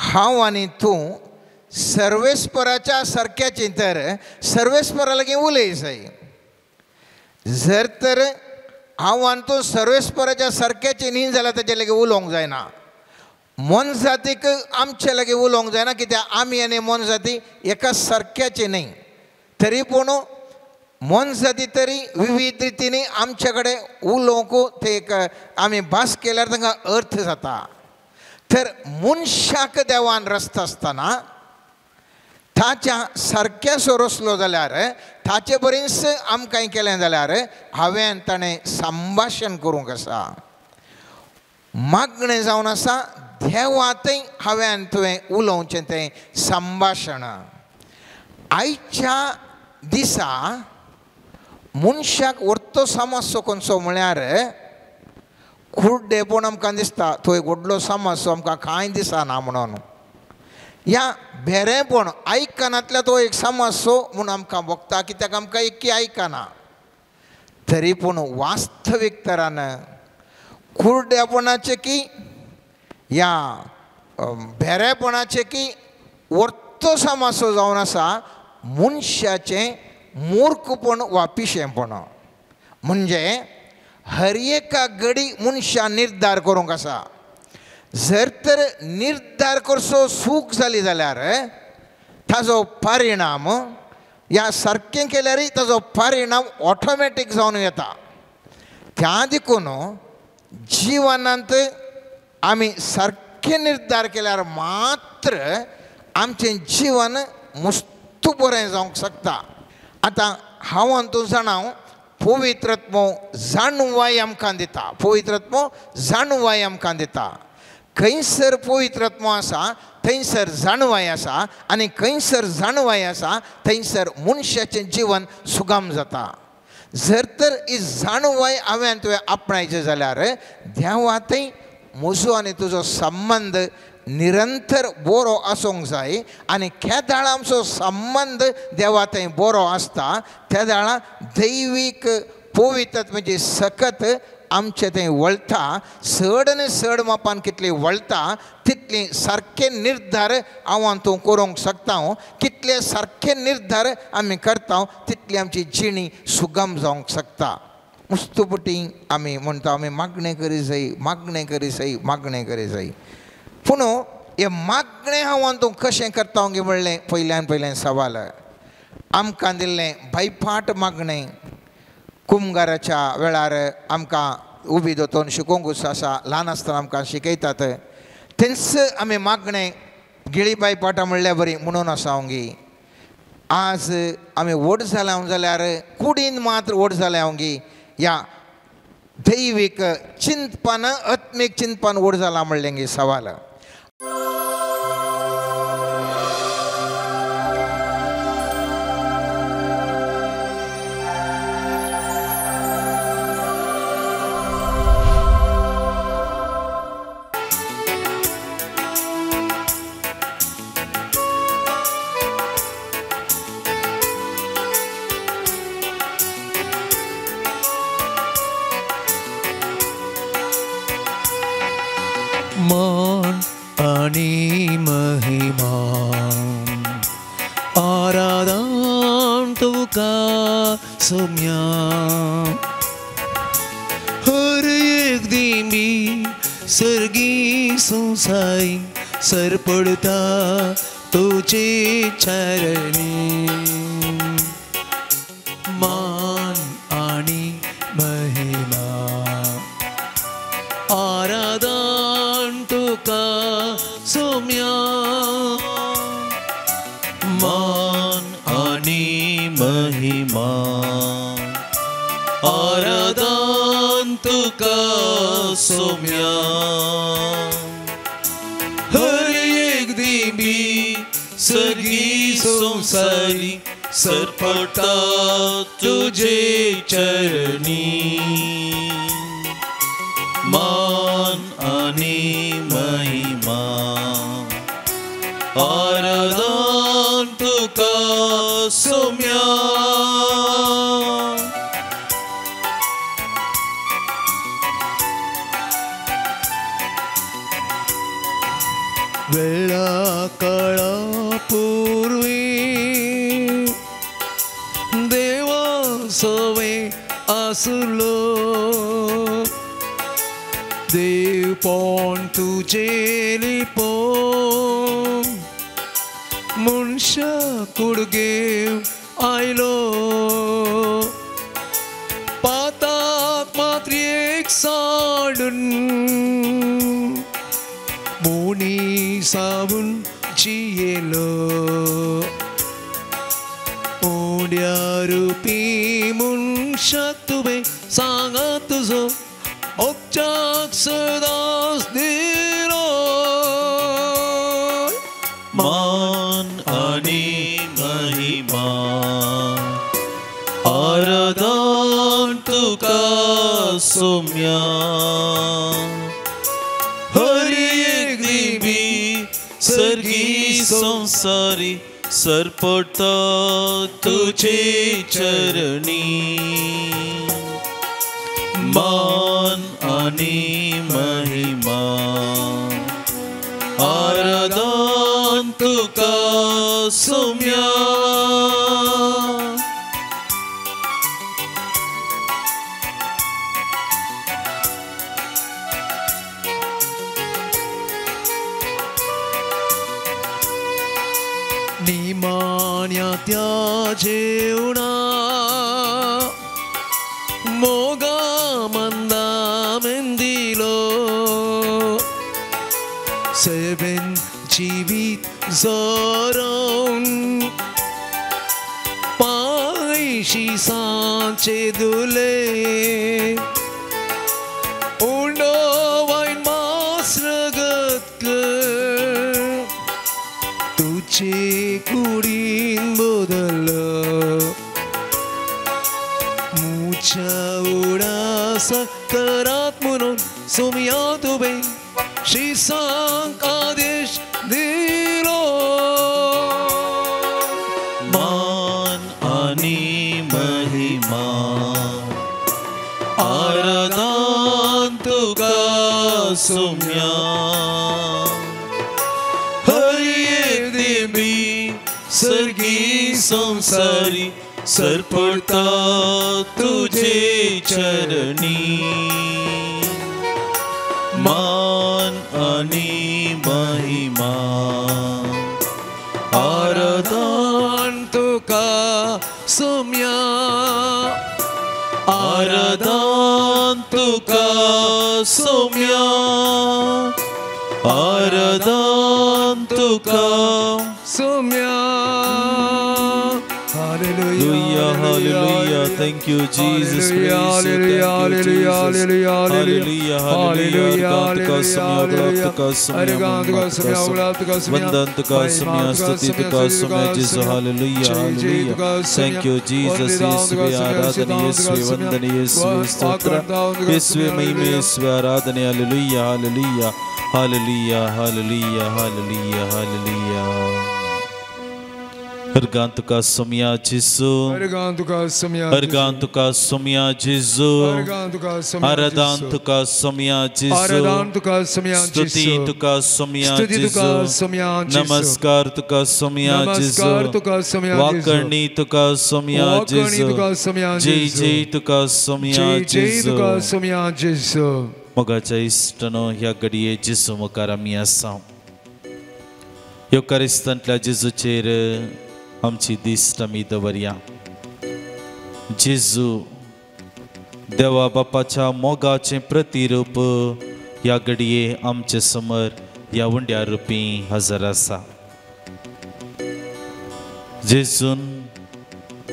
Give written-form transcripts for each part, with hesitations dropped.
हांव आनी तूं सर्वेस्पराच्या सारक्याची तर सर्वेस्परा लागीं उलय जाय. जर तर हांव आनी तूं सर्वेस्पराच्या सारक्याची न्ही जाल्यार ताचे लागीं उलोवंक जायना. मोनजातीक आमचे लागीं उलोवंक जायना कित्याक आमी आनी मोनजाती एका सारक्याची न्ही. तरी पूण मोनजाती तरी विविध रितींनी आमचे कडेन उलोवंक ते एक आमी भास केल्यार तांकां अर्थ जाता. तर मनशाक देवान रस्ता आसतना ताच्या सारक्यासो रसलो जाल्यार ताचे बरीच आमकां केलें जाल्यार हांवें ताणें संभाशण करूंक आसा. मागणें जावन आसा देवातय हांवें तुवें उलोवचें तें संभाशण. आयच्या दिसा मनशाक व्हडलो समस्यो कोणसो म्हळ्यार कुड्डेपण आमकां दिसता. तो एक व्हडलो समस्यो आमकां कांय दिसना म्हणून ह्या भेरेपण आयकनातल्या तो एक समस्यो म्हूण आमकां भोगता कित्याक आमकां एककी आयकना. तरी पूण वास्तवीक तरान कुड्डेपणाचें की ह्या भेरेपणाचें की व्हडलो समस्यो जावन आसा मनशाचें मूर्खपण वा पिशेंपण. म्हणजे हर एका घडी मनशान निर्धार करूंक आसा. जर तर निर्धार करचो चूक जाली जाल्यार ताजो परिणाम ह्या सारकें केल्यारय ताजो परिणाम ऑटोमॅटीक जावन येता. त्या देखून जिवनांत आमी सारकें निर्धार केल्यार मात्र आमचें जीवन मुस्तू बरें जावंक शकता. आतां हांव आनी तूं जाणा पवित्रत्मो जाणवाय आमकां दिता. पवित्रत्मो जाणवाय आमकां दिता. खंयसर पवित्रत्मो आसा थंयसर जाणवाय आसा आनी खंयसर जाणवाय आसा थंयसर मनशाचें जीवन सुगम जाता. जर तर ही जाणवाय हांवें तुवें आपणायचें जाल्यार देवातय म्हजो आनी तुजो संबंद निरंतर बरो आसूंक जाय आनी केदाळा आमचो संबंद देवा थंय बरो आसता तेदाळा दैवीक पवित्रत्वाची सकत आमचे थंय वळटा. चड आनी चड मापान कितली वळटा तितली सारके निर्धार हांव आनी तूं करूंक शकता. कितले सारके निर्धार आमी करता तितली आमची जिणी सुगम जावंक शकता. मुस्तुपटी आमी म्हणटा आमी मागणें करी जाय मागणें करी जाय मागणें करी जाय. पूण हें मागणें हांव आनी तूं कशें करता गे म्हणलें पयल्यान पयलें सवाल. आमकां दिल्लें बायपाट मागणें कुमगाराच्या वेळार आमकां उबी दोतोन शिकोवंकूच आसा. ल्हान आसतना आमकां शिकयतात तेंच आमी मागणें गिळी बायपाटां म्हणल्या बरी म्हणून आसा हांव गी. आज आमी व्हड जाल्या जाल्यार कुडीन मात्र व्हड जाल्या हांव गी ह्या दैवीक चिंतपान आत्मीक चिंतपान व्हड जाला म्हणलें गी सवाल. मान आणि महिमा आराधन तुका सोम्या हर एक दिमी सर्गी संसाई सरपडता तुझे चरणी मान आणि महिमा आराधन तुका सोम्या मान आणि महिमा आराधन तुका सोम्या हर एक दिमी सगळी संसारी सरपटा तुझे चरणी मान आणि महिमा आराधन तुका सोम्या वेळा काळा पूर्वी देवा सवे आसलो देवपण तुजे लिपोवन मनशा कुडगेव आयलो पाताक मात्रेक साडून मोनी सावून जियेलो उड्या रुपी मनशाक तुवें सांगा तुजो ओपचाक सदांच दिलो मान आनी महिमा आराधन तुका सोम्या हरी एक दिबी सर्गी संसारी सरपटा तुझे चरणी मान आनी महिमा आराधन तुका सोम्या निमाण्या त्या जेवणा मोगा मंदा मेंदिलो सेवेन जिवीत जोरोन पायशी सांचे दुले उंडो वायन मास रगत तुझे कुडीन बदल मुच्या उडासा करात म्हणून सोम्या तुवें शिसांक आदेश दिलो मान आनी महिमा आराधन तुका सोम्या हरी एक देवी सर्गी संसारी सरपटा तुझे चरणी मान आनी महिमा आराधन तुका सोम्या आराधन तुका सोम्या आराधन तुका Saumya. Hallelujah, hallelujah. Thank you, Jesus. Praise you. Thank you, Jesus. Hallelujah, hallelujah. वंदन तुका सम्या, स्तुति तुका सम्या, Jesus. Hallelujah, hallelujah. Thank you, Jesus. यीशुवे आराधना, यीशुवे वंदन, यीशुवे स्तोत्र, यीशुवे महिमा, यीशुवे आराधना. Hallelujah, hallelujah, hallelujah, hallelujah, hallelujah, hallelujah. हरगान तुका सोम्या जेजू, हरगान तुका सोम्या जेजू, आराधन तुका सोम्या जेजू, स्तुति तुका सोम्या जेजू, नमस्कार तुका सोम्या जेजू, वाकरणी तुका सोम्या जेजू, जय जय तुका सोम्या जेजू. मोगाच्या इश्टानो, ह्या घडये जेजू मुखार आमी आसा. ह्यो क्रिस्तांतल्या जेजूचेर आमची दिश्ट आमी दवरया. जेजू देवा बापाच्या मोगाचें प्रतिरूप ह्या घडये आमचे समोर ह्या उंड्या रुपी हजर आसा. जेजून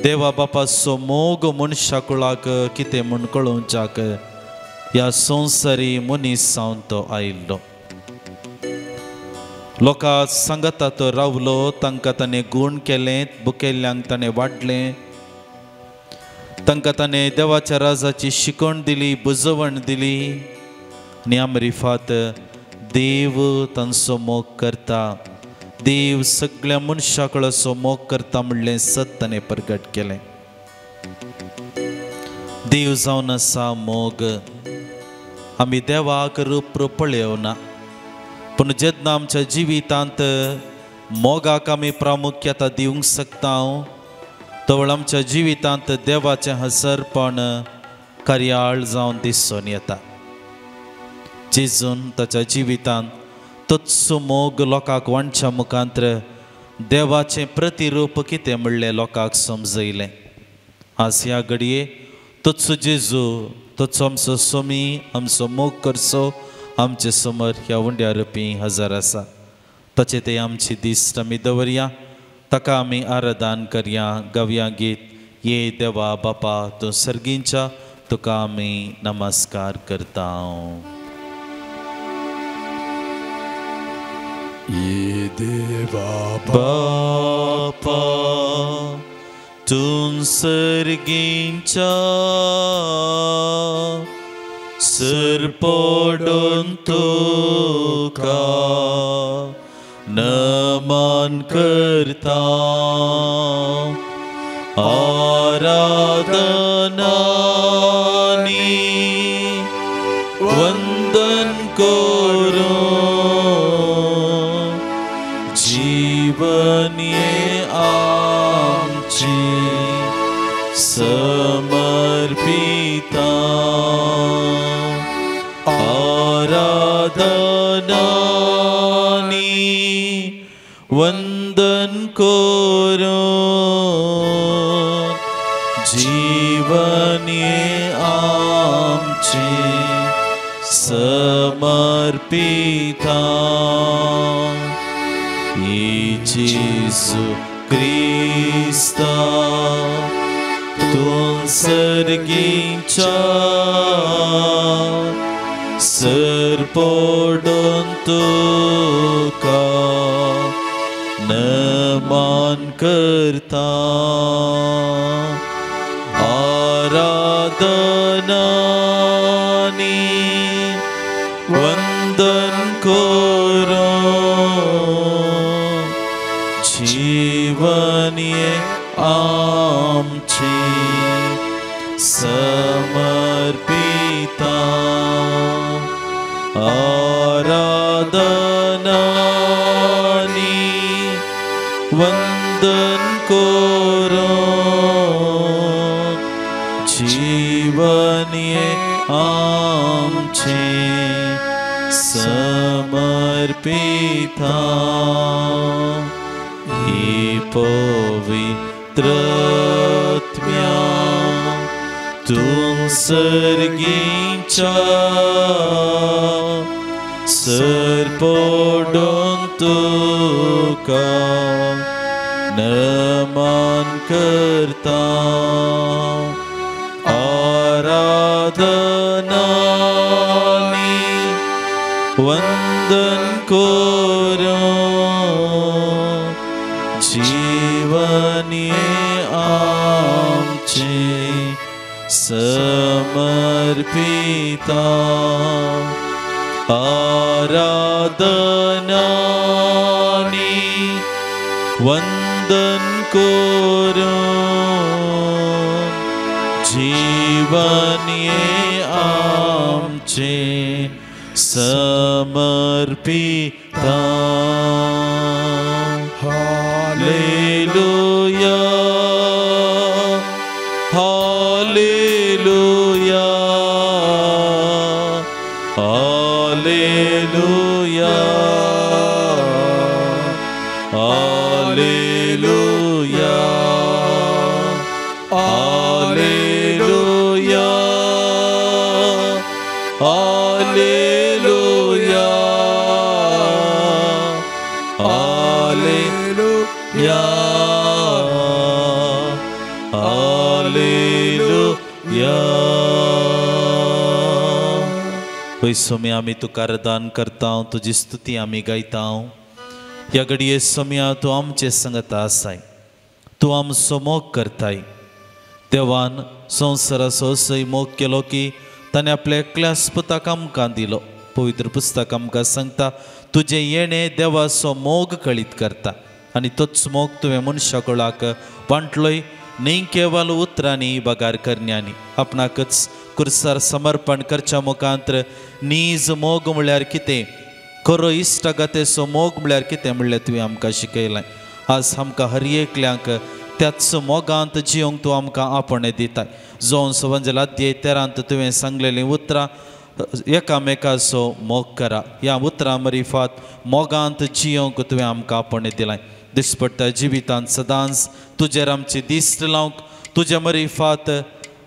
देवा बापाचो मोग मनशा कुळाक कितें म्हूण कळोवच्याक ह्या संवसारी मनीस जावन तो आयिल्लो. लोकां सांगाता तो रावलो, तांकां ताणें गूण केलें, बुकेल्ल्यांक ताणें वाडलें, तांकां ताणें देवाच्या राजाची शिकवण दिली, बुजवण दिली. आनी आमरिफात देव तांचो मोग करता, देव सगळ्या मनशा कडेन मोग करता म्हणलें सत ताणें प्रगट केलें. देव जावन आसा मोग. आमी देवाक रूप पळयोना, पूण जेन्ना आमच्या जिवितांत मोगाक आमी प्रामुख्यता दिवंक शकता तवळ आमच्या जिवितांत देवाचें हसरपण कार्याळ जावन दिसून येता. जेजून ताच्या जिवितांत तोच मोग लोकांक वांटच्या मुखांत्र देवाचें प्रतिरूप कितें म्हणलें लोकांक समजयलें. आज ह्या घडये तोच जेजू, तोच आमचो सोमी, आमचो मोग करचो आमचे समोर ह्या उंड्या रुपी हजर आसा. ताचे ते आमची दिश्ट आमी दवरया, ताका आमी आराधन करया. गावया गीत ये देवा बापा तूं सर्गींच्या, तुका आमी नमस्कार करता. ये देवा बापा तूं सर्गींच्या, सर पडून तुका नमन करता. आराधनानी वंदन करूं, जीवन ये आमची समर्पिता. आराधनानी वंदन करूं, जीवन ये आमची समर्पिता. जेजू क्रिस्ता तूं सर्गींच्या, सर पडून तुका नमन करता. आराधनानी वंदन करूं, जीवन ये आमची समर्पिता. आराधनानी वंदन करूं, जीवन ये आमचे समर्पिता. ही पवित्रत्म्या तूं सर्गींच्या, सर पडून तुका नमन करता. आराधनानी वंदन करूं, जीवन ये आमचे समर्पिता. आराधनानी वंदन करूं, जीवन ये आमचे समर्पिता. Hallelujah, hallelujah, hallelujah, hallelujah, hallelujah, hallelujah, hallelujah, hallelujah. सोम्या आमी तुका आराधन करता, तुजी स्तुती आमी गायता. ह्या घडये सोम्या तूं आमचे संगता आसाय, तूं आमचो मोग करताय. देवान संवसाराचो असोय मोग केलो की ताणें आपल्या एकल्याच पुताक आमकां दिलो. पवित्र पुस्तक आमकां सांगता तुजें येणें देवाचो मोग कळीत करता आनी तोच मोग तुवें मनशा कुळाक वांटलोय, न्ही केवल उतरांनी बगार करण्यांनी. आपणाकच कुर्सार समर्पण करच्या मुखांत्र नीज मोग म्हळ्यार कितें, खरो इश्टागतेचो मोग म्हळ्यार कितें म्हणलें तुवें आमकां शिकयलें. आज आमकां हर एकल्यांक त्याच मोगांत जियोंक तूं आमकां आपणें दिताय. जोन सवंजल अध्याय 13 तुवें सांगलेलीं उतरां एकामेकाचो मोग करा, ह्या उतरां मरिफात मोगांत जियोंक तुवें आमकां आपणें दिलाय. दिसपट्ट्या जिवितांत सदांच तुजेर आमची दिश्ट लावंक, तुजे मरिफात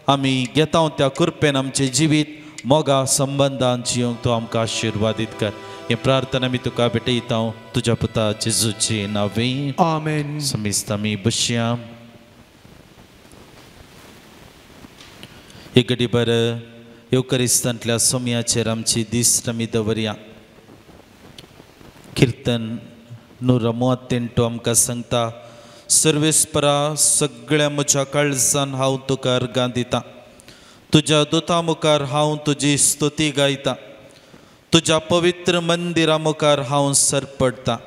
आमी घेता त्या कृपेन आमचें जिवीत मोगा संबंदान जियोंक तूं आमकां आशिर्वादीत कर. ही प्रार्थना आमी तुका भेटयता तुज्या पुता जेजूचे नांवे, आमेन. समिस्त आमी बसया. एक घडी बर येवकरिस्तांतल्या सोम्याचेर आमची दिश्ट आमी दवरया. किर्तन 138 आमकां सांगता, सर्वेस्परा सगळ्या म्हज्या काळजान हांव तुका अर्गां दितां, तुज्या दुता मुखार हांव तुजी स्तुती गायतां, तुज्या पवित्र मंदिरा मुखार हांव सरपडटां,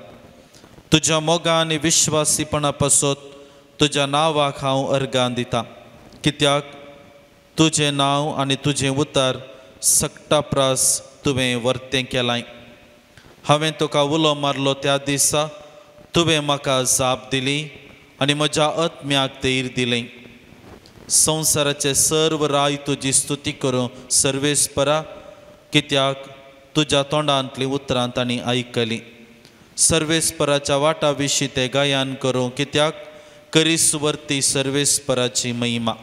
तुज्या मोगा आनी विश्वासीपणा पासत तुज्या नांवाक हांव अर्गां दितां, कित्याक तुजें नांव आनी तुजें उतर सगटा प्रास तुवें वर्तें केलां. हांवें तुका उलो मारलो त्या दिसा तुवें म्हाका जाप दिली आनी म्हज्या आत्म्याक धैर्य दिलें. संवसाराचे सर्व राय तुजी स्तुती करूं सर्वेस्परा, कित्याक तुज्या तोंडांतलीं उतरां तांणी आयकलीं. सर्वेस्पराच्या वाटा विशीं ते गायन करूं, कित्याक करीस वर्ती सर्वेस्पराची महिमा.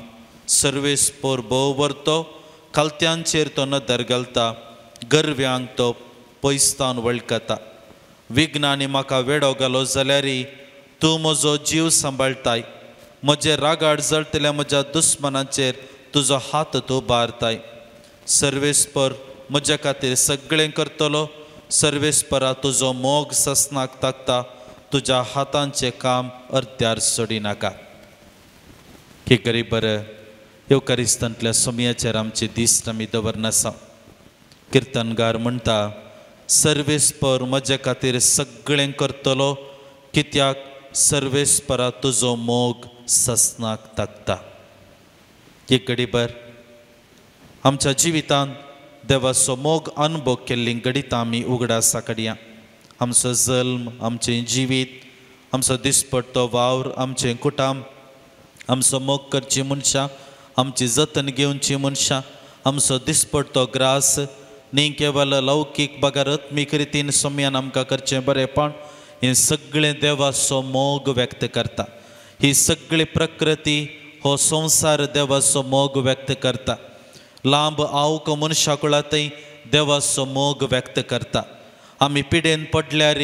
सर्वेस्पर भोव वर्तो, खालत्यांचेर तो नदर घालता, गर्व्यांक तो पयसतावन वळखता. विघ्नांनी म्हाका वेडो घालो जाल्यार तूं म्हजो जीव सांबाळटाय, म्हजे रागाड जळटल्या म्हज्या दुस्मनाचेर तुजो हात तूं बारताय. सर्वेस्पर म्हज्या खातीर सगळें करतलो, सर्वेस्परा तुजो मोग ससनाक ताकता, तुज्या हातांचें काम अर्द्यार सोडिनाका. ही गरीब बरें येवकारिस्तांतल्या सोमयाचेर आमचे दिश्ट आमी दवरनासा. किर्तनगार म्हणटा, सर्वेस्पर म्हज्या खातीर सगळें करतलो, कित्याक सर्वेस्परा तुजो मोग ससनाक ताकता. एक घडीभर आमच्या जिवितांत देवाचो मोग अनुभव केल्लीं घडितां आमी उगडासा काडया. आमचो जल्म, आमचें जिवीत, आमचो दिसपट्टो वावर, आमचें कुटुंब, आमचो मोग करची मनशां, आमची जतन घेवची मनशां, आमचो दिसपट्टो ग्रास न्ही केवल लौकीक बगर आत्मीक रितीन सोम्यान आमकां करचें बरेंपण, हें सगळें देवाचो मोग व्यक्त करता. ही सगळी प्रकृती हो संवसार देवाचो मोग व्यक्त करता. लांब आवक मनशा कुळांतय देवाचो मोग व्यक्त करता. आमी पिडेन पडल्यार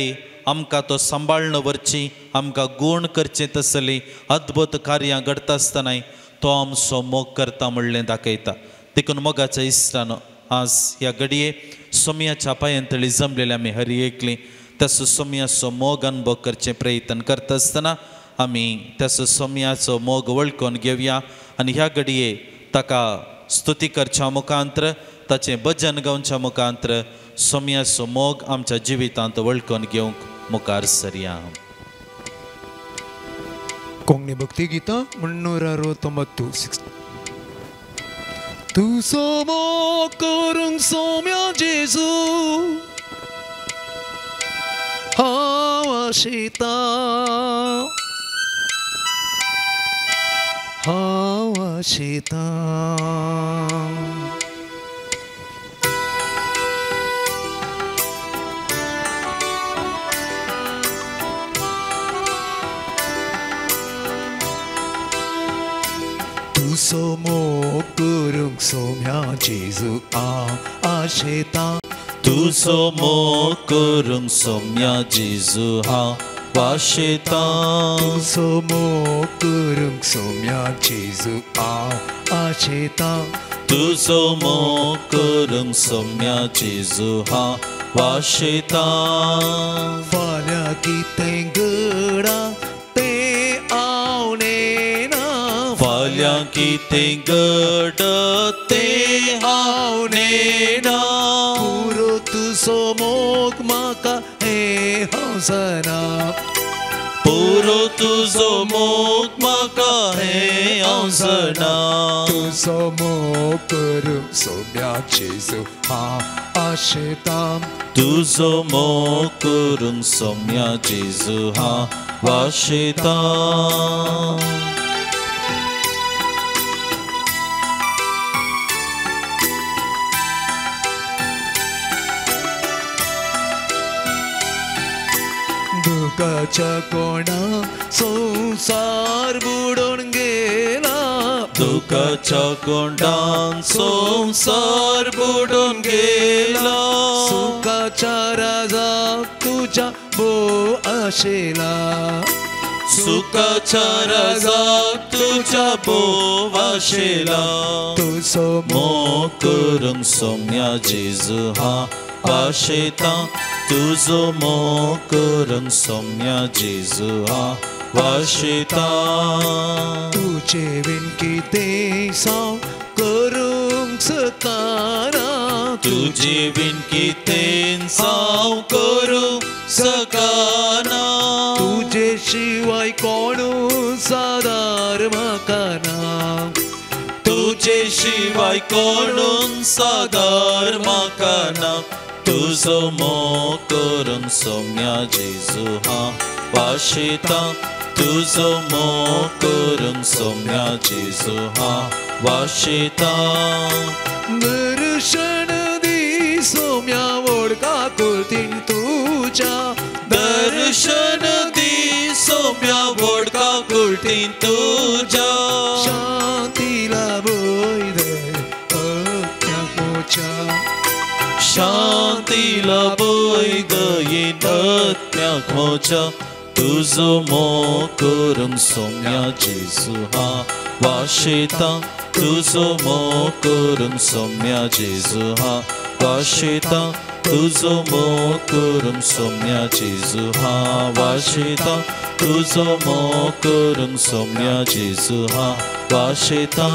आमकां तो सांबाळून व्हरची, आमकां गूण करचें तसलीं अद्भुत कार्यां घडटा आसतनाय तो आमचो मोग करता म्हणलें दाखयता. देखून मोगाच्या इश्टानो, आज ह्या घडये सोम्याच्या पांयांतळी जमलेले आमी हर एकली तसो सोम्याचो मोग अनुभव करचें प्रयत्न करता आसतना आमी तसो सोम्याचो मोग वळखून घेवया आनी ह्या घडये ताका स्तुती करच्या मुखांत्र, ताचें भजन गावच्या मुखांत्र सोम्याचो मोग आमच्या जिवितांत वळखून घेवंक मुखार सरया. कोंकणी भक्ती गीतां 369. तुजो मोग करूंक सोम्या जेजू हांव आशेतां, हांव आशेतां. तुजो मोग करूंक सोम्या जेजू हांव आशेतां, तुजो मोग करूंक सोम्या जेजू हांव आशेतां, तुजो मोग करूंक सोम्या जेजू हांव आशेतां, तुजो मोग करूंक सोम्या जेजू हांव आशेतां. फाल्यां कितें घडा तें हांव नेणा, फाल्यां कितें घडत तें हांव नेणा, पुरो तुजो मोग म्हाका हें हांव जाणा, पुरो तुजो मोग म्हाका हें हांव जाणा तुजो मोग करूंक सोम्या जेजू हांव आशेतां तुजो मोग करूंक सोम्या जेजू हांव आशेतां. दुखाच्या कोणा संवसार बुडोवन गेला दुखाच्या कोंडान संवसार बुडोवन गेला सुखाच्या राजाक तुज्या भोव आशेला सुखाच्या राजाक तुज्या भोव आशेला तुजो मोग करूंक सोम्या जेजू हांव आशेतां तुजो मोग करूंक सोम्या जेजू हांव आशेतां. तुजे बीन कितें हांव करूंक शकना तुजे बीन कितें हांव करूंक शकना तुजे शिवाय कोणूच आदार म्हाका ना तुजे शिवाय कोणूच आदार म्हाका ना तुजो मोग करूंक सोम्या जेजू हांव आशेतां तुजो मोग करूंक सोम्या जेजू हांव आशेतां. दर्शन दी सोम्या व्हड काकुळतीन तुज्या दर्शन दी सोम्या व्हड काकुळतीन तुज्या शांती लाभय आत्म्याक म्हज्या शांती लाभय दयेन आत्म्याक म्हज्या तुजो मोग करूंक सोम्या जेजू हांव आशेतां तुजो मोग करूंक सोम्या जेजू हांव आशेतां तुजो मोग करूंक सोम्या जेजू हांव आशेतां तुजो मोग करूंक सोम्या जेजू हांव आशेतां.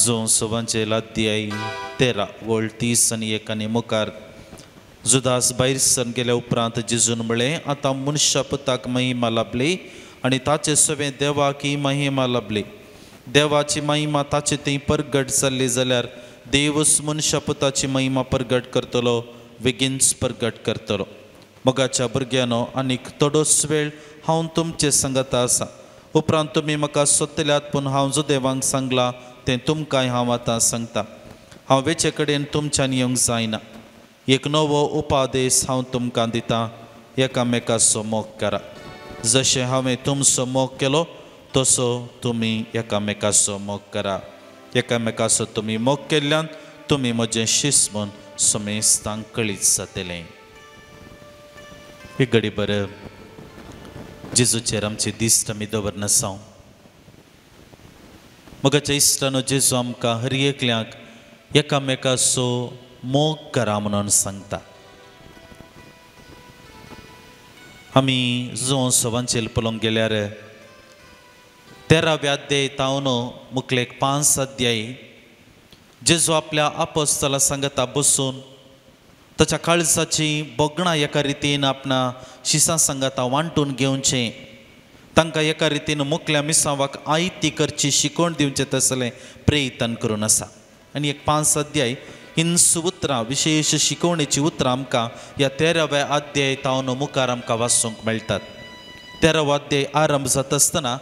जो सवांचे अध्याय 13 वळ 30 आनी 1 आनी मुखार जुदास भायर सरून गेल्या उपरांत जेजून म्हळें आतां मनशा पुताक महिमा लाभली आनी ताचे सवें देवाक महिमा लाभली. देवाची महिमा ताचे थंय परगट जाल्ली जाल्यार देवच मनशा पुताची महिमा परगट करतलो बेगीनच परगट करतलो. मोगाच्या भुरग्यांनो आनीक थोडोच वेळ हांव तुमचे सांगता आसा उपरांत तुमी म्हाका सोदतल्यात पूण हांव जो देवांक सांगलां तें तुमकांय हांव आतां सांगता. हांव वेचे कडेन तुमच्यान येवंक जायना. एक नवो उपादेश हांव तुमकां दितां एकामेकाचो मोग करा जशें हांवें तुमचो मोग केलो तसो तुमी एकामेकाचो मोग करा. एकामेकाचो तुमी मोग केल्ल्यान तुमी म्हजें शिस म्हूण समेस्तांक कळीत जातलें. एक घडी बरें जेजूचेर आमची दिश्ट आमी दवरनासांव. मोगाच्या इश्टानो जेजू आमकां हर एकल्याक एकामेकाचो मोग करा म्हणून सांगता. आमी जो सवांचेर पळोवंक गेल्यार 13व्या अध्याय तावन मुखलेक 5 अध्याय जेजू आपल्या आपोस्तला सांगता बसून ताच्या काळजाची भोगणां एका रितीन आपणा शिसां सांगाता वांटून घेवचें तांकां एका रितीन मुखल्या मिसांवाक आयती करची शिकवण दिवचें तसलें प्रयत्न करून आसा. आनी एक 5 अध्याय हिंस उतरां विशेश शिकवणेची उतरां आमकां ह्या 13व्या अध्याय तावन मुखार आमकां वाचूंक मेळटात. 13वो अध्याय आरंभ जाता आसतना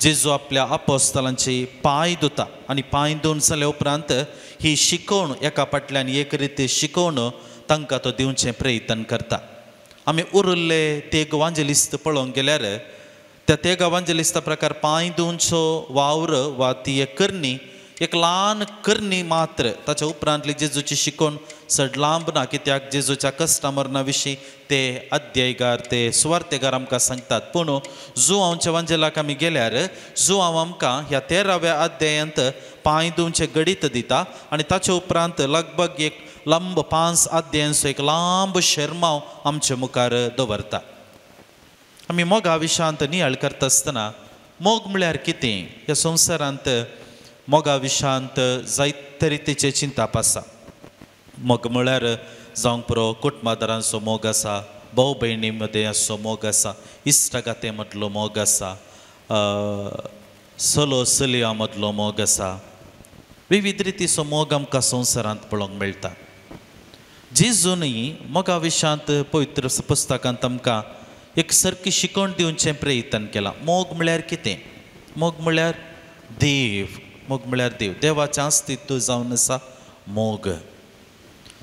जेजू आपल्या आपोस्तलांचे पांय धुता आनी पांय धुवन जाल्या उपरांत ही शिकवण एका फाटल्यान एक रिती शिकवण तांकां तो दिवचें प्रयत्न करता. आमी उरिल्ले तेग वांजेलिस्त पळोवंक गेल्यार त्या तेग वांजेलिस्ता प्रकार पांय धुवचो वावर वा ती एक करणी एक ल्हान करणी मात्र ताच्या उपरांतली जेजूची शिकवण चड लांब ना कित्याक जेजूच्या कश्टा मरणा विशीं ते अध्यायगार ते सुवार्तेगार आमकां सांगतात. पूण जुवांवच्या वांजेलाक आमी गेल्यार जुवांव आमकां ह्या 13व्या अध्यायांत पांय धुवचें गणीत दिता आनी ताचे उपरांत लगभग एक लांब 5 अध्यायांचो एक लांब शेरमाव आमचे मुखार दवरता. आमी मोगा विशांत नियाळ करता आसतना मोग म्हळ्यार कितें ह्या संवसारांत मोगा विशांत जायते रितीचे चिंताप आसा. मोग म्हळ्यार जावंक पुरो कुटुंबादारांचो मोग आसा, भाव भयणी मदें आसचो मोग आसा, इश्टागाते मदलो मोग आसा, चलो चलयां मदलो मोग आसा. विविध रितीचो मोग आमकां संवसारांत पळोवंक मेळटा. जेजूनय मोगा विशयांत पवित्र पुस्तकांत आमकां एक सारकी शिकवण दिवचें प्रयत्न केलां. मोग म्हळ्यार कितें? मोग म्हळ्यार देव. मोग म्हळ्यार देव, देवाचें अस्तित्व जावन आसा मोग.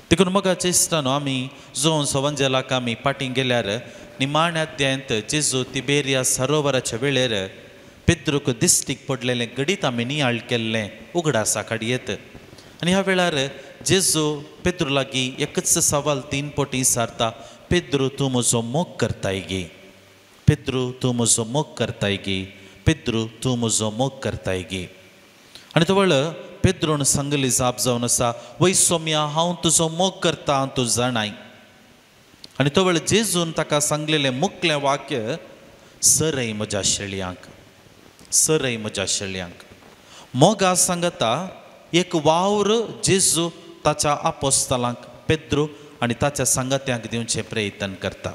देखून मोगाचे इश्टानो आमी जोन सवंजेलाक आमी फाटीं गेल्यार निमाण्या अध्यायांत जेजू तिबेरिया सरोवराच्या वेळेर पेद्रूक दिश्टीक पडलेलें घडीत आमी नियाळ केल्लें उगडासा काडयेत. आनी ह्या वेळार जेजू पेद्रू लागीं एकच सवाल 3 पटी सारता, पेद्रू तूं म्हजो मोग करताय गे, पेद्रू तूं म्हजो मोग करताय गे, पेद्रू तूं म्हजो मोग करताय गे. आनी तवळ पेद्रून सांगली जाप जावन आसा, वय सोम्या हांव तुजो मोग करता तूं जाणाय. आनी तवळ जेजून ताका सांगलेलें मुखलें वाक्य, सरय म्हज्या शेळयांक, सरय म्हज्या शेळयांक. मोगा सांगता एक वावर जेजू ताच्या आपोस्तलांक पेद्रू आनी ताच्या सांगात्यांक दिवचें प्रयत्न करता.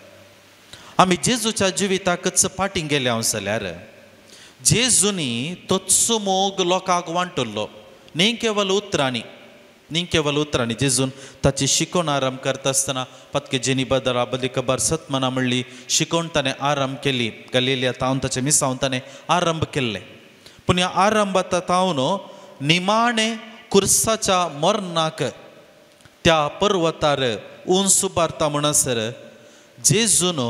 आमी जेजूच्या जिविताकच फाटीं गेले हांव जाल्यार जेजूनी तोच मोग लोकांक वांटल्लो, न्ही केवल उतरांनी, न्ही केवल उतरांनी. जेजून ताची शिकवण आरंभ करता आसतना पतके जेनी बदरा बदली खबर सतमना म्हणली शिकवण ताणें आरंभ केली, गलिलिया तावन ताचें मिसावन ताणें आरंभ केल्लें. पूण ह्या आरंभात तावन निमाणें कुर्साच्या मरणाक त्या पर्वतार उंच उबारता म्हणसर जेजून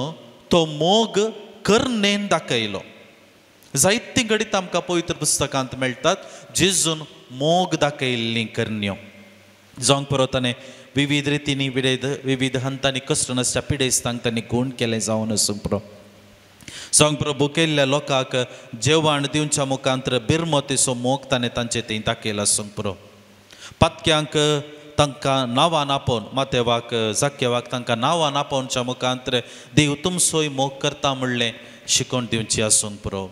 तो मोग करणेन दाखयलो. जायतीं घडीत आमकां पवित्र पुस्तकांत मेळटात जेजून मोग दाखयल्लीं करण्यो. जावंक पुरो ताणें विविध रितींनी विविध हंतांनी कश्ट नासच्या पिडेस्तांक तांणी गूण केलें जावन आसूंक पुरो. जावंक पुरो भुकेल्ल्या लोकांक जेवण दिवच्या मुखांतर बिरमतीचो मोग ताणें तांचे थंय दाखयला आसूंक पुरो. पातक्यांक तांकां नांवान आपोवन, मातेवाक जाक्यवाक तांकां नांवान आपोवच्या मुखांतर देव तुमचोय मोग करता म्हणलें शिकवण दिवची आसूंक पुरो.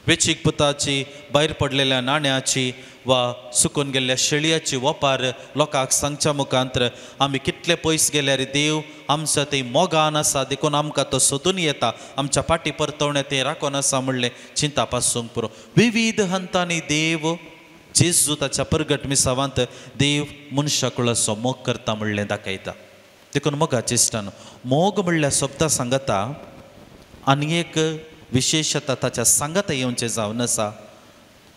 वेचीक पुताची, भायर पडलेल्या नाण्याची वा सुकून गेल्ल्या शेळयाची वपार लोकांक सांगच्या मुखांतर आमी कितले पयस गेल्यार देव आमच्या थंय मोगान आसा, देखून आमकां तो सोदून येता, आमच्या फाटी परतवणे थंय राखून आसा म्हणलें चिंता पासूंक पुरो. विविध हंतांनी देव जेजू ताच्या परगट मिसावांत देव मनशा कुळाचो मोग करता म्हणलें दाखयता. देखून मोगाचे इश्टान मोग म्हणल्यार शब्दां सांगता आनी एक विशेशता ताच्या सांगाता येवचें जावन आसा.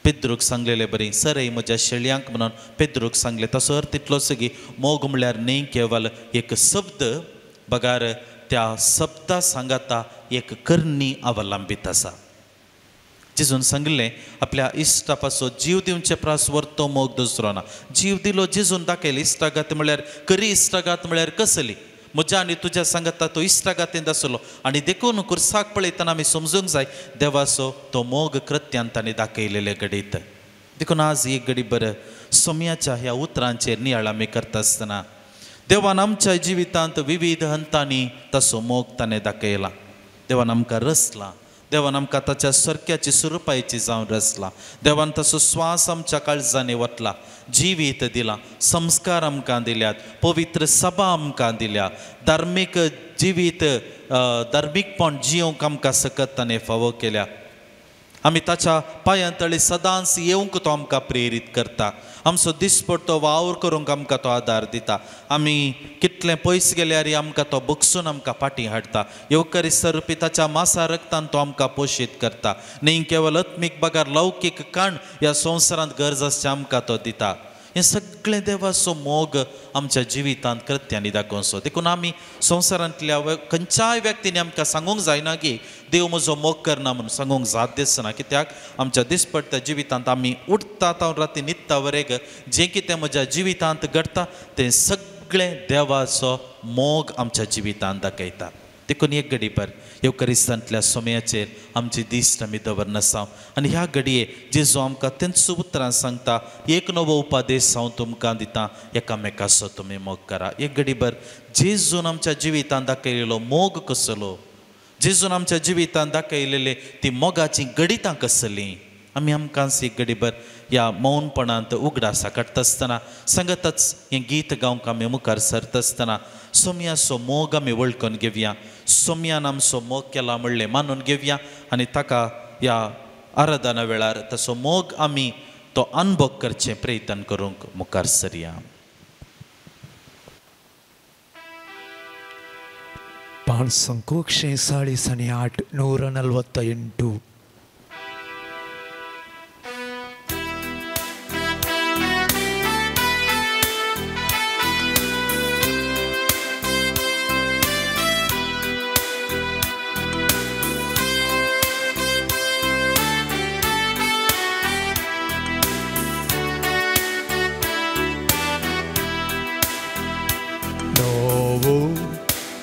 पेद्रूक सांगलेले बरी सरय म्हज्या शेळयांक म्हणून पेद्रूक सांगलें, तसो अर्थ तितलोच की मोग म्हणल्यार न्ही केवल एक शब्द बगार त्या शब्दा सांगाता एक करणी अवलंबीत आसा. जेजून सांगलें आपल्या इश्टा पासून जीव दिवचे प्रास वरतो मोग दुसरो ना. जीव दिलो जेजून दाखयले. इश्टागात म्हळ्यार खरी इश्टागात म्हळ्यार कसली? म्हज्या आनी तुज्या सांगता तो इश्टागातींत आसलो. आनी देखून कुर्साक पळयतना आमी समजूंक जाय देवाचो तो मोग कृत्यान ताणें दाखयलेले घडीत. देखून आज एक घडी बरें सोम्याच्या ह्या उतरांचेर नियाळ आमी करता आसतना देवान आमच्या जिवितांत विविध हंतांनी ताचो मोग ताणें दाखयला. देवान आमकां रचला, देवान आमकां ताच्या सरक्याची सुरुपायची जावन रचला, देवान ताचो स्वास आमच्या काळजांनी वतला, जिवीत दिलां, संस्कार आमकां दिल्यात, पवित्र सभा आमकां दिल्या, धार्मीक जिवीत धार्मीकपण जियोंक आमकां सकत ताणें फावो केल्या. आमी ताच्या पांयां तळी सदांच येवंक तो आमकां प्रेरीत करता, आमचो दिसपडतो वावर करूंक आमकां तो आदार दिता. आमी कितलें पयस गेल्यार आमकां तो बगसून आमकां फाटीं हाडटा. येवकरी रुपी ताच्या मासा रक्तान तो आमकां पोशीत करता. न्ही केवल आत्मीक बगर लौकीक काण ह्या संवसारांत गरज आसचें आमकां तो दिता. हें सगळें देवाचो मोग आमच्या जिवितांत कृत्यांनी दाखोवचो. देखून आमी संवसारांतल्या खंयच्याय व्यक्तींनी आमकां सांगूंक जायना की देव म्हजो मोग करना म्हणून सांगूंक जात दिसना. कित्याक आमच्या दिसपडट्या जिवितांत आमी उठता तावन राती न्हिदता वरेग जें कितें म्हज्या जिवितांत घडटा तें सगळें देवाचो मोग आमच्या जिवितांत दाखयता. देखून एक घडी भर येवकरिस्तांतल्या सोम्याचेर आमची दिश्ट आमी दवरनासा आनी ह्या घडये जेजू आमकां तेंच उतरां सांगता, एक नवो उपदेश हांव तुमकां दिता, एकामेकाचो तुमी मोग करा. एक घडी भर जेजून आमच्या जिवितांत दाखयलेलो मोग कसलो, जेजून आमच्या जिवितांत दाखयलेले ती मोगाची घडितां कसलीं, आमी आमकां एक घडी भर ह्या मौनपणांत उगडासा काडटा आसतना सांगतच हें गीत गावंक आमी मुखार सरता आसतना सोम्याचो मोग आमी वळखून घेवया, सोम्यान आमचो मोग केला म्हणलें मानून घेवया आनी ताका ह्या आराधना वेळार तसो मोग आमी तो अनुभव करचें प्रयत्न करूंक मुखार सरया. पांच संकोक्षे 8.5 148.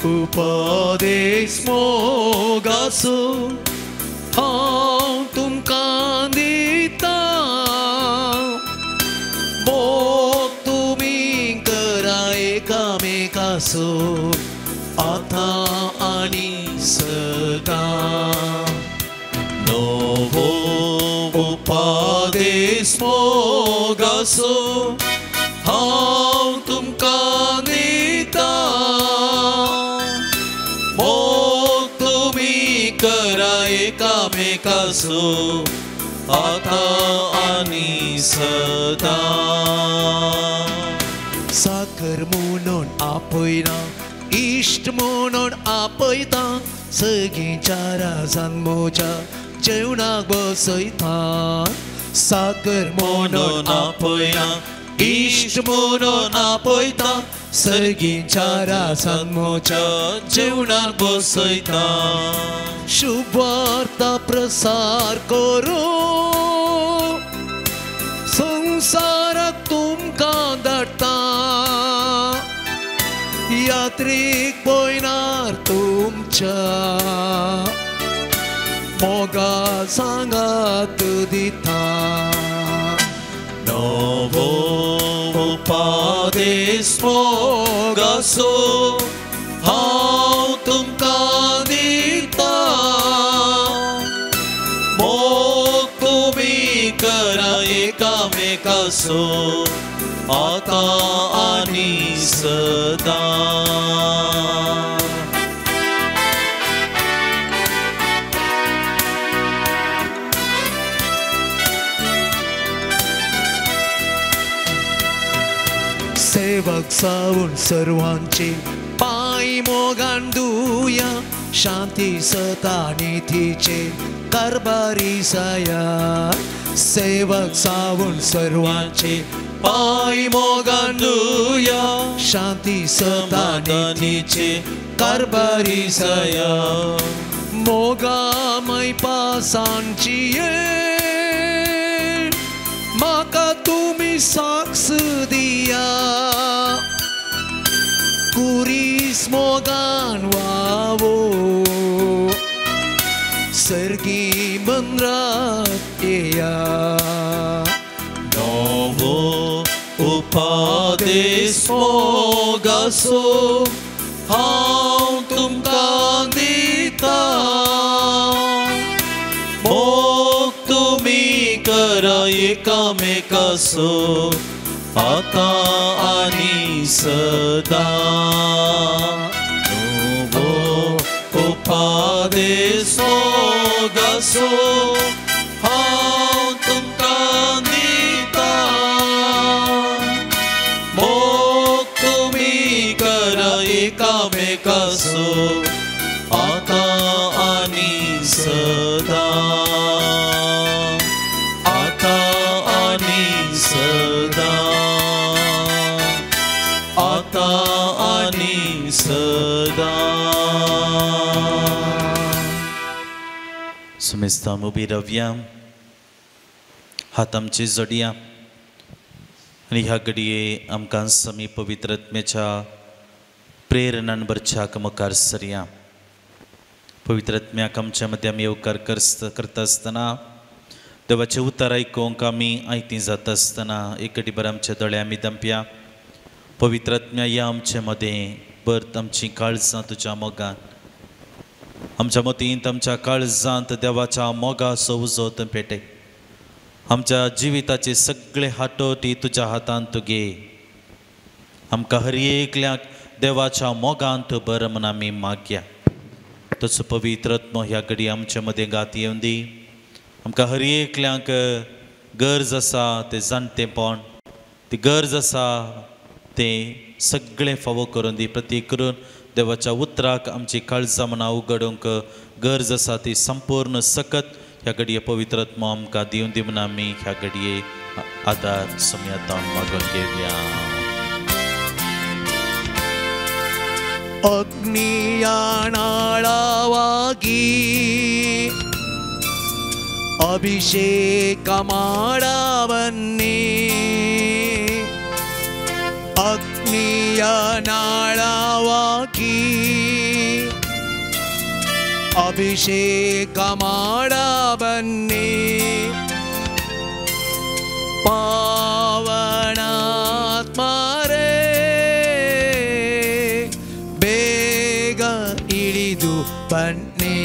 उपदेश मोगाचो हांव तुमकां दिता, मोग तुमी करा एकामेकाचो आतां आनी सदां. नवो उपदेश मोगाचो हांव तुमकां दिता, मोग तुमी करा एकामेकाचो आतां आनी सदां. साखर म्हणून आपयना, इश्ट म्हणून आपयता, सगळीं चाराजान मोजा जेवणाक बसयता. साखर म्हणून आपयना, इश्ट म्हणून आपयता, सगळीं चाराजान मोजा जेवणाक बसयता. शुभवार्ता प्रसार करूं संवसाराक तुमकां धाडटा, यात्रीक पयनार तुमच्या मोगा सांगात दिता. नवो उपदेश मोगाचो हांव तुमकां दिता, मोग तुमी करा एकामेकाचो आतां आनी सदां. सेवक सावून सर्वांचे पांय मोगान दुया, शांती सता नितीचे कारभारी साया. सेवक सावून सर्वांचे पांय मोगान दुया, शांती सता नितीचे कारभारी साया. मोगामय पासांची म्हाका तुमी साक्ष दिया, कुरीस मोगान वावो सर्गी मंद्रात येया. नवो उपदेश मोगाचो हांव तुमकां दिता, मोग तुमी करा एकामेकाचो आतां आनी सदां. नवो उपदेश मोगाचो हांव तुमकां दिता, मोग तुमी करा एकामेकाचो आतां आनी सदां. आतां आनी सदां, आतां आनी सदां. सुमेस्ताम उबी रावया, हात आमचे जोडया आनी ह्या घडये आमकां समी पवित्र आत्म्याच्या प्रेरणान भरच्याक मुखार सरया. पवित्र आत्म्याक आमच्या मदें आमी येवकार करता आसतना देवाचें उतर आयकूंक आमी आयतीं जाता आसतना एक घडीभर आमच्या दोळे आमी दंपया. पवित्र आत्म्या या आमचे मदें भर आमचीं काळजां तुज्या मोगान, आमच्या मतींत आमच्या काळजांत देवाच्या मोगाचो उजो पेटय. आमच्या जिविताचे सगळे हातोटी तुज्या हातांत घे। आमकां हर एकल्याक देवाच्या मोगांत बरं म्हूण आमी मागया। तुजो पवित्र आत्मो ह्या घडी आमचे मदें गात येवन दी। आमकां हर एकल्याक गरज आसा तें जाणटेपण, ती गरज आसा तें सगळें फावो करून दी। प्रतीक करून देवाच्या उतराक आमची काळजां मनां उगडूंक गरज आसा ती संपूर्ण सकत ह्या घडये पवित्र आत्मो आमकां दिवन दी म्हूण आमी ह्या घडये आदार सुमयातावन मागून घेवया। ಅಗ್ನಿಯಾಣಾಳವಾಗಿ ಅಭಿಷೇಕ ಮಾಡಬನ್ನಿ, ಅಗ್ನಿಯನಾಳವಾಗಿ ಅಭಿಷೇಕ ಮಾಡಬನ್ನಿ, ಪಾವನಾತ್ಮರೇ ಬೇಗ ಇಳಿದು ಬನ್ನಿ,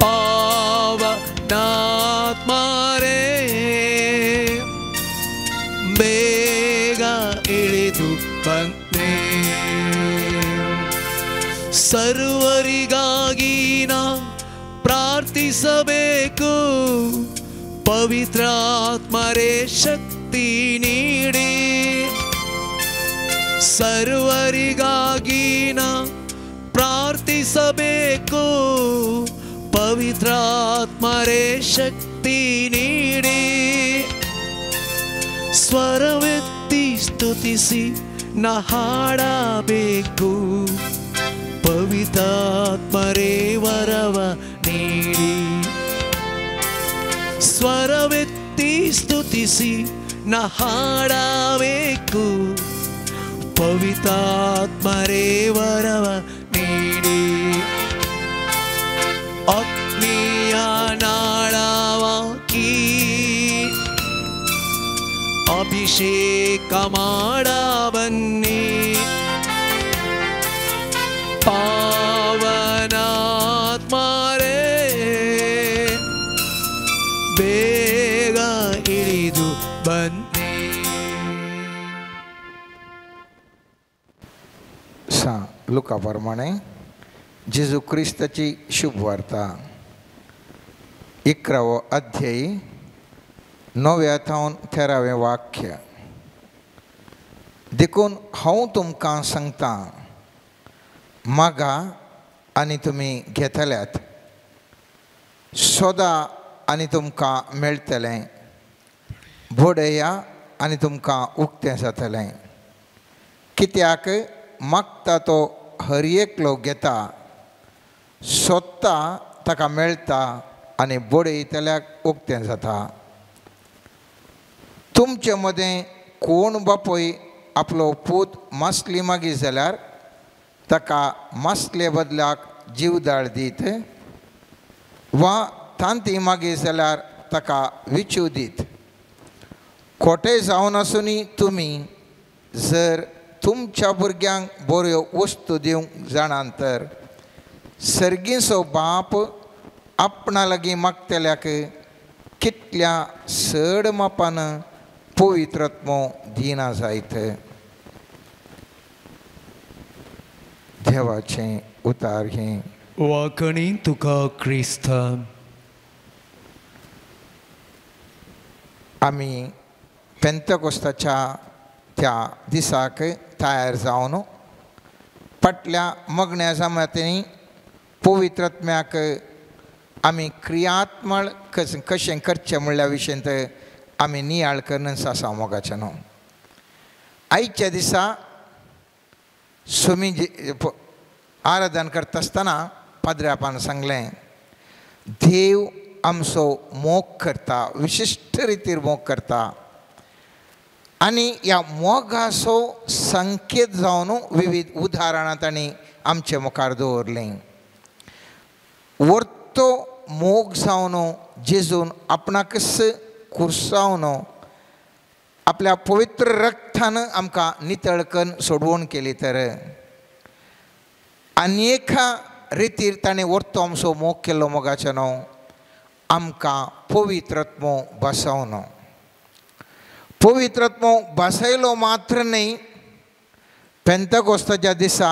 ಪಾವನಾತ್ಮರೇ ಬೇಗ ಇಳಿದು ಬನ್ನಿ. ಸರ್ವರಿಗಾಗಿ ನಾ ಪ್ರಾರ್ಥಿಸಬೇಕು, ಪವಿತ್ರಾತ್ಮರೇ ಶಕ್ತಿ ನೀಡಿ. ಸರ್ವರಿಗಾಗಿ ನಾ ಪ್ರಾರ್ಥಿಸಬೇಕು, ಪವಿತ್ರಾತ್ಮರೇ ಶಕ್ತಿ ನೀಡಿ. ಸ್ವರವೆತ್ತಿ ಸ್ತುತಿಸಿ ನಾ ಹಾಡಬೇಕು, ಪವಿತ್ರಾತ್ಮರೇ ವರವ ನೀಡಿ. ಸ್ವರವೆತ್ತಿ ಸ್ತುತಿಸಿ ನಾ ಹಾಡಬೇಕು, ಪವಿತ್ರಾತ್ಮರೇ ವರವ ನೀಡಿ. ಅಗ್ನಿಯ ನಾಳವಾಗಿ ಅಭಿಷೇಕ ಮಾಡಬನ್ನಿ, ಪಾವನಾತ್ಮರೇ ಬೇಗ ಇಳಿದು ಬನ್ನಿ. सा लुका प्रमाणे जेजू क्रिस्ताची शुभ वार्ता 11वो अध्याय 9व्या थावन 13वें वाक्य. देखून हांव तुमकां सांगता, मागा आनी तुमी घेतल्यात, सोदा आनी तुमकां मेळटलें, बडया आनी तुमकां उक्तें जातलें. कित्याक मागता तो हर एकलो घेता, सोदता ताका मेळटा आनी बडयतल्याक उक्तें जाता. तुमचे मदें कोण बापूय आपलो पूत मासली मागीर जाल्यार ताका मासले बदलाक जीवदाळ दीत, वा तांती मागीर जाल्यार ताका विचू दीत. खोटे जावन आसूनय तुमी जर तुमच्या भुरग्यांक बऱ्यो वस्तू दिवंक जाणात तर सर्गीचो बाप आपणा लागीं मागतल्याक कितल्या चड मापान पवित्रत्मो दिना जायत. देवाचें उतार हें. वाकणी तुका क्रिस्ता. आमी पेंतकोस्ताच्या त्या दिसाक तयार जावन फाटल्या मगण्या जमातींनी पवित्रत्म्याक आमी क्रियात्मळ कशें करचें म्हणल्या विशयंत आमी नियाळ करून आसा मोगाचें न्हू. आयच्या दिसा सुमी आराधन करता आसतना पाद्र्यापान सांगलें, देव आमचो मोग करता, विशिश्ट रितीर मोग करता आनी ह्या मोगाचो संकेत जावन विविध उदाहरणां तांणी आमचे मुखार दवरलीं. वर्तो मोग जावन जेजून आपणाकच कुर्सावन आपल्या पवित्र रक्तान आमकां नितळ करून सोडवण केली तर आनी एका रितीर ताणें वर्तो आमचो मोग केल्लो मोगाचें न्हू. आमकां पवित्रत्मो बसोवन पवित्रत्मो बसयलो मात्र न्हय पेंतकोस्ताच्या दिसा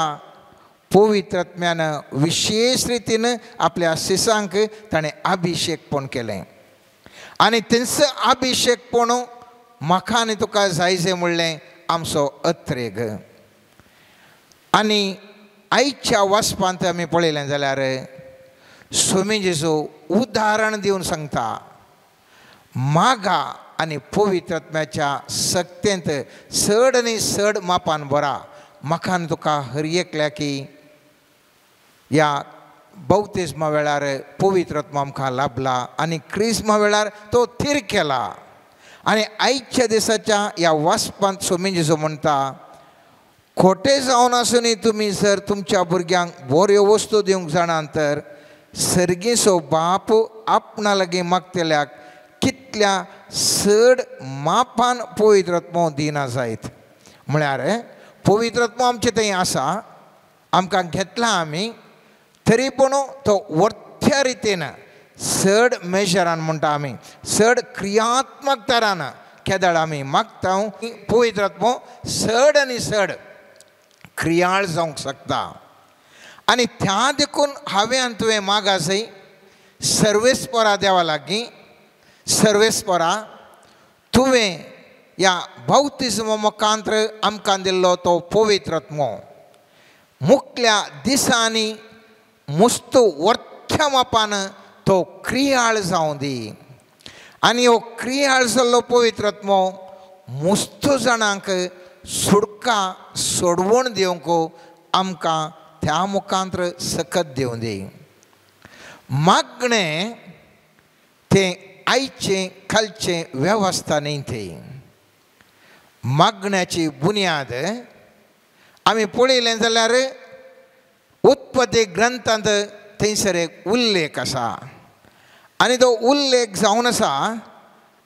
पवित्रत्म्यान विशेष रितीन आपल्या शिसांक ताणें अभिशेक पण केलें आनी तेंचो अभिशेक पण म्हाका आनी तुका जाय म्हणलें आमचो अत्रेग. आनी आयच्या वाचपांत आमी पळयलें जाल्यार स्वामी जेजू उदाहरण दिवन सांगता मागा आनी पवित्रत्म्याच्या सक्तेंत चड आनी चड मापान बरा. म्हाका आनी तुका हर एकल्या की ह्या बौतिज्मा वेळार पवित्रत्मा आमकां लाभला आनी क्रिज्मा वेळार तो थीर केला. आनी आयच्या दिसाच्या ह्या वाचपांत स्वामी जेजू म्हणटा खोटे जावन आसूनय तुमी जर तुमच्या भुरग्यांक बऱ्यो वस्तू दिवंक जाणात तर सर्गीचो बाप आपणा लागीं मागतल्याक कितल्या चड मापान पवित्रत्मो दिना जायत. म्हळ्यार पवित्रत्मो आमचे थंय आसा, आमकां घेतला आमी, तरी पूण तो वरत्या रितीन चड मेजरान म्हणटा आमी चड क्रियात्मक तरान केदळ आमी मागता पवित्रत्मो चड आनी चड क्रियाळ जावंक शकता. आनी त्या देखून हांवें आनी तुवें मागासय सर्वेस्परा देवा लागीं सर्वेस्परा तुवें ह्या बाप्तिज्मा मुखांत्र आमकां दिल्लो तो पवित्रत्मो मुखल्या दिसांनी मुस्तू वरत्या मापान तो क्रियाळ जावं दी. आनी हो क्रियाळ जाल्लो पवित्रत्मो मुस्तू जाणांक सुडका सोडवण दिवंक आमकां त्या मुखांत्र सकत दिवं दी. मागणें तें आयचें कालचें वेवस्था न्ही, ती मागण्याची बुन्याद आमी पळयलें जाल्यार उत्पत्ती ग्रंथांत थंयसर एक उल्लेख आसा आनी तो उल्लेख जावन आसा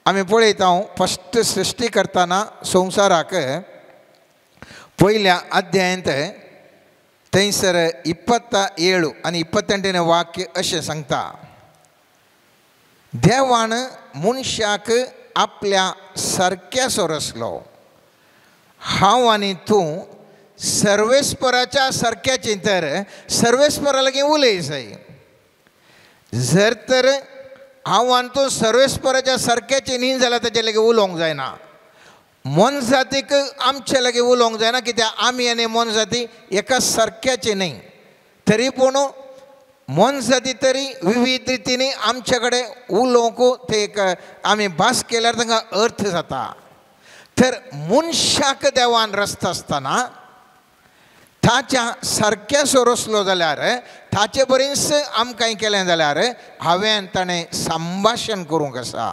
आमी पळयता फस्ट सृश्टी करतना संवसाराक पयल्या अध्यायांत थंयसर 27 आनी 28 वाक्य अशें सांगता देवान मनशाक आपल्या सारक्यासो रचलो. हांव आनी तूं सर्वेस्पराच्या सारक्याची तर सर्वेस्परा लागीं उलय जाय. जर तर हांव आनी तूं सर्वेस्पराच्या सारक्याची न्ही जाल्यार ताचे लागीं उलोवंक जायना. मोनजातीक आमचे लागीं उलोवंक जायना कित्याक आमी आनी मोनजाती एका सारक्याची न्ही. तरी पूण मोनजाती तरी विविध रितींनी आमचे कडेन उलोवंक ते एक आमी भास केल्यार तांकां अर्थ जाता. तर मनशाक देवान रचता आसतना ताच्या सारक्यासो रचलो जाल्यार ताचे बरेंच आमकां केलें जाल्यार हांवें ताणें संभाशण करूंक आसा.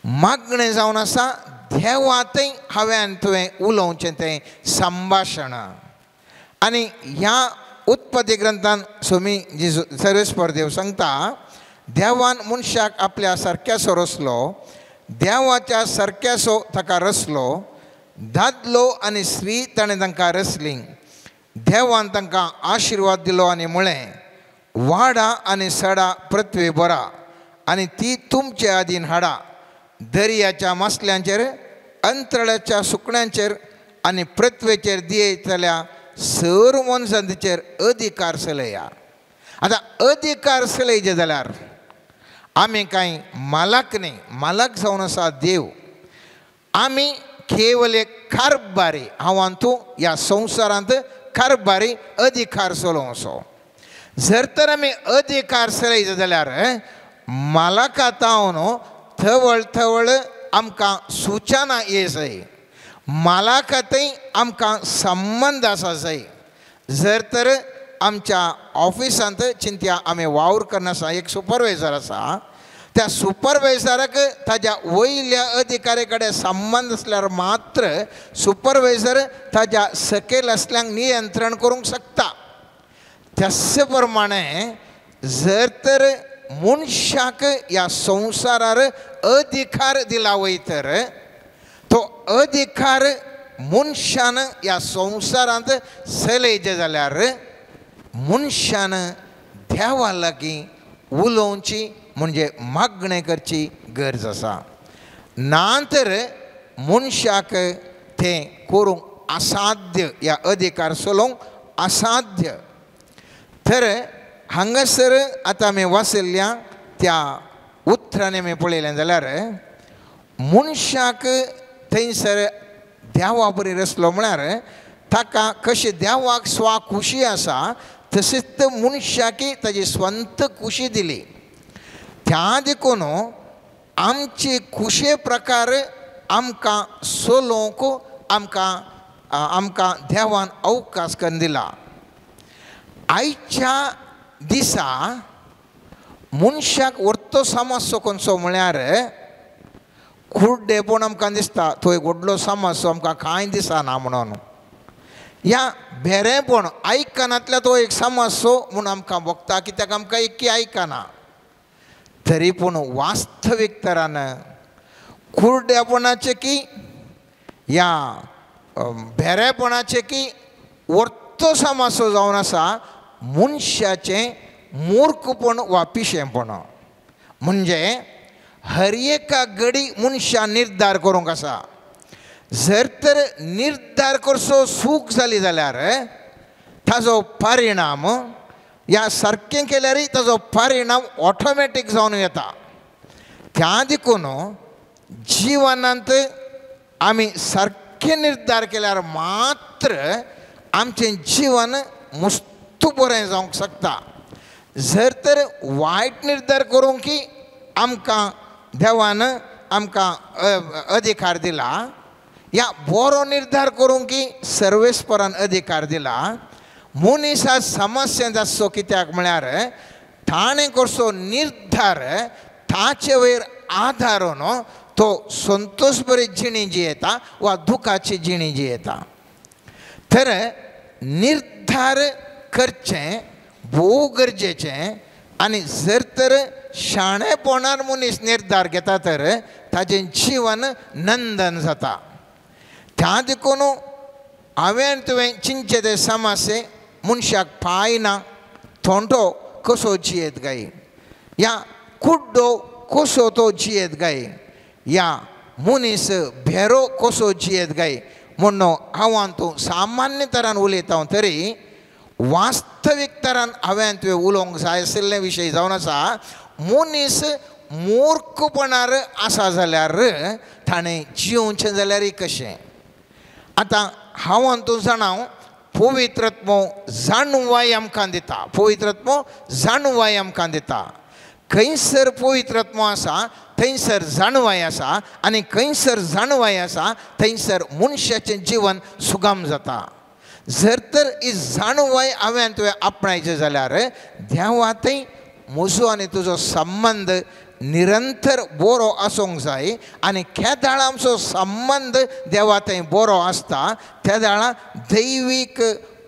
मागणें जावन आसा देवा थंय हांवें तुवें उलोवचें तें संभाशण. आनी ह्या उत्पत्ती ग्रंथान स्वामी जेजू सर्वेस्पर देव सांगता देवान मनशाक आपल्या सारक्यासो रचलो, देवाच्या सारक्यासो ताका रचलो, दादलो आनी स्त्री ताणें तांकां रचली. देवान तांकां आशिर्वाद दिलो आनी म्हळें वाडा आनी सडा पृथ्वी बरा आनी ती तुमचे आदीन हाडा, दर्याच्या मासल्यांचेर अंतराळाच्या सुकण्यांचेर आनी पृथ्वेचेर दियतल्या सर मनशांचेर अधिकार चलया. आतां अधिकार चलयचे जाल्यार आमी कांय मालक न्ही, मालक जावन आसा देव. आमी केवल एक कारभारी, हांव आनी तूं ह्या संवसारांत कारभारी अधिकार चलोवचो. जर तर आमी अधिकार चलयचे जाल्यार मालका तावन थवळ थवळ आमकां सुचना ये जाय, मालका थंय आमकां संबंद आसा जाय. जर तर आमच्या ऑफिसांत चिंत्या आमी वावर करना आसा, एक सुपरवायजर आसा, त्या सुपरवायजराक ताज्या वयल्या अधिकाऱ्या कडेन संबंद आसल्यार मात्र सुपरवायजर ताज्या सकयल आसल्यांक नियंत्रण करूंक शकता. त्याच प्रमाणे जर तर मनशाक ह्या संवसारार अधिकार दिला वय तर तो अधिकार मनशान ह्या संवसारांत चलयचे जाल्यार मनशान देवा लागीं उलोवची म्हणजे मागणें करची गरज आसा. ना तर मनशाक तें करूंक असाध्य ह्या अधिकार चलोवंक असाध्य. तर हांगासर आतां आमी वाचिल्ल्या त्या उतरांनी आमी पळयलें जाल्यार मनशाक थंयसर देवा बरी रचलो म्हळ्यार ताका कशें देवाक स्वा खुशी आसा तशीच मनशाकी ताजी स्वंत खुशी दिली. त्या देखून आमची खुशे प्रकार आमकां चलोवंक आमकां आमकां देवान अवकाश करून दिला. आयच्या दिसा मनशाक व्हडलो समस्या खंयचो म्हळ्यार कुड्डेपण आमकां दिसता, तो एक व्हडलो समस्या आमकां कांय दिसना म्हणून, ह्या भेरेपण आयकनातल्या तो एक समस्या म्हूण आमकां भोगता, कित्याक आमकां एककी आयकना. तरी पूण वास्तवीक तरान कुड्डेपणाचें की ह्या भेरेपणाचें की व्हडलो समस्या जावन आसा मनशाचें मूर्खपण वा पिशेंपण. म्हणजे हर एका घडी मनशान निर्धार करूंक आसा. जर तर निर्धार करचो चूक जाली जाल्यार ताजो परिणाम ह्या सारकें केल्यारय ताजो परिणाम ऑटोमॅटीक जावन येता. त्या देखून जिवनांत आमी सारकें निर्धार केल्यार मात्र आमचें जीवन मुस्तू बरें जावंक शकता. जर तर वायट निर्धार करूंक की आमकां देवान आमकां अधिकार दिला, या बरो निर्धार करूंक की सर्वेस्परान अधिकार दिला, मनीस समस्या आसचो कित्याक म्हळ्यार ताणें करचो निर्धार ताचे वयर आदारून तो संतोश बरी जिणी जियेता वा दुखाची जिणी जियेता. तर निर्धार करचें भोव गरजेचें आनी जर तर शाणेपणान मनीस निर्धार घेता तर ताजें जीवन नंदन जाता. त्या देखून हांवें तुवें चिंतचें ते समस्ये मनशाक पांय ना थोंटो कसो जियेत काय, या कुड्डो कसो तो जियेत काय, या मनीस भेरो कसो जियेत काय म्हूण हांव तूं सामान्य तरान उलयता तरी वास्तवीक तरान हांवें तुवें उलोवंक जाय आशिल्ले विशय जावन आसा. मनीस मूर्खपणार आसा जाल्यार ताणें जिवचें जाल्यार कशें? आतां हांव तूं जाणा पवित्रत्मो जाणवाय आमकां दिता, पवित्रत्मो जाणवाय आमकां दिता. खंयसर पवित्रत्मो आसा थंयसर जाणवाय आसा आनी खंयसर जाणवाय आसा थंयसर मनशाचें जीवन सुगम जाता. जर तर ही जाणवाय हांवें तुवें आपणायचें जाल्यार देवा थंय म्हजो आनी तुजो संबंद निरंतर बरो आसूंक जाय आनी केदाळा आमचो संबंद देवा थंय बरो आसता तेदाळा दैवीक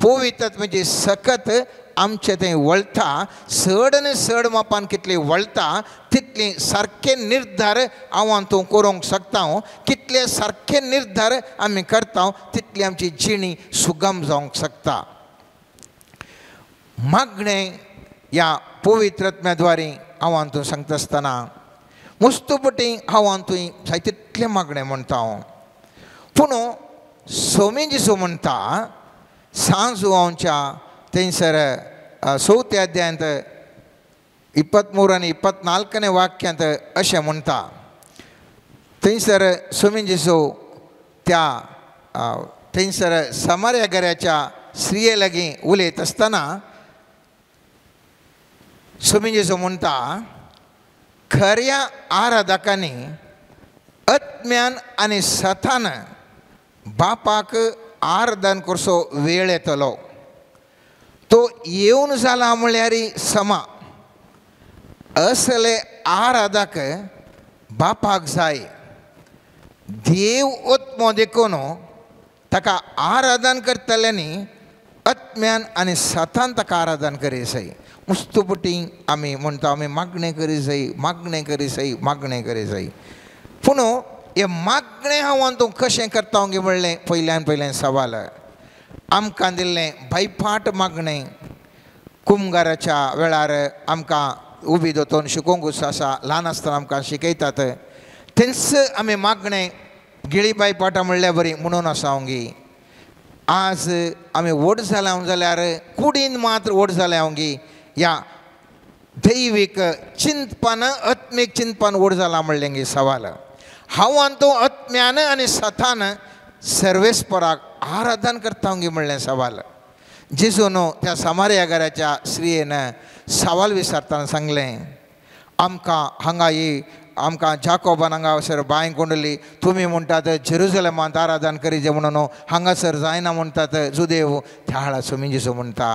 पवित्रत्वाची सकत आमचे थंय वळटा. चड आनी चड मापान कितली वळटा तितली सारके निर्धार हांव तूं करूंक शकता. कितले सारके निर्धार आमी करता तितली आमची जिणी सुगम जावंक शकता. मागणें ह्या पवित्रत्म्या द्वारे हांव तूं सांगता आसतना मुस्तुपटी हांव तुवें जाय तितलें मागणें म्हणटा हांव. पूण सोमी जेजू म्हणटा सांजुवांच्या थंयसर चवथ्या अध्यायांत 23 आनी 24 वाक्यांत अशें म्हणटा. थंयसर सोमी जेजू त्या थंयसर समार्या घराच्या स्त्रिये लागीं उलयत आसतना सोमी जेजू म्हणटा खऱ्या आराधकांनी आत्म्यान आनी सतान बापाक आराधन करचो वेळ येतलो, तो येवन जाला म्हळ्यार समा. असले आराधक बापाक जाय. देव आत्मो देखून ताका आराधन करतल्यांनी आत्म्यान आनी सतान ताका आराधन करी जाय. मुस्तुपटी आमी म्हणटा आमी मागणें करी जाय, मागणें करी जाय, मागणें करी जाय. पूण हें मागणें हांव तूं कशें करता गे म्हणलें पयल्यान पयलें सवाल. आमकां दिल्लें भायपाट मागणें कुमगाराच्या वेळार आमकां उबी दोतोन शिकोवंकूच आसा, ल्हान आसतना आमकां शिकयतात तेंच आमी मागणें गिळीबाय पाटा म्हणल्यार बरी म्हणून आसा हांव. आज आमी व्हड जाल्या जाल्यार कुडीन मात्र व्हड जाल्या हांव ह्या दैवीक चिंतपान आत्मीक चिंतपान व्हड जाला म्हणलें गे सवाल. हांव आनी तूं आत्म्यान आनी सतान सर्वेस्पराक आराधन करता गे म्हणलें सवाल. जेजून त्या समार्या घराच्या स्त्रियेन सवाल विचारतना सांगलें, आमकां हांगा ही आमकां जाकोबान हांगासर बांय कोंडली, तुमी म्हणटात जेरुजलेमांत आराधन करीजे म्हणून हांगासर जायना म्हणटात जुदेव. त्या वेळार स्वामी जेजू म्हणटा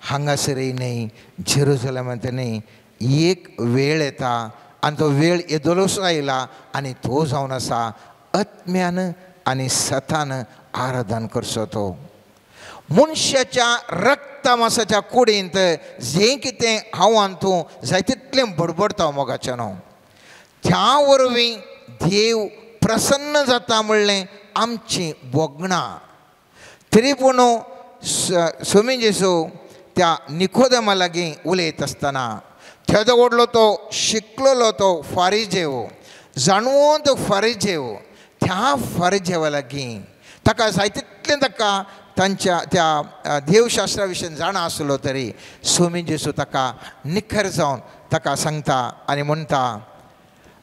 हांगासरय न्हय जेरुजलेमांत न्हय, एक वेळ येता आनी तो वेळ येदोलोसो आयला आनी तो जावन आसा आत्म्यान आनी सतान आराधन करचो. तो मनशाच्या रक्तमासाच्या कुडींत जें कितें हांव आनी तूं जाय तितलें बडबडता मोगाचें न्हू, त्या वरवीं देव प्रसन्न जाता म्हणलें आमचीं भोगणां. तरी पूण स्वामी जेजू त्या निकोदमा लागीं उलयत आसतना तेदो व्हडलो तो शिकलेलो तो फारिजेव, जाणवून तो फारिजेव, त्या फारिजेवा लागीं ताका जाय तितलें ताका तांच्या त्या देवशास्त्रा विशीं जाणा आसलो तरी स्वामी जेजू ताका निखर जावन ताका सांगता आनी म्हणटा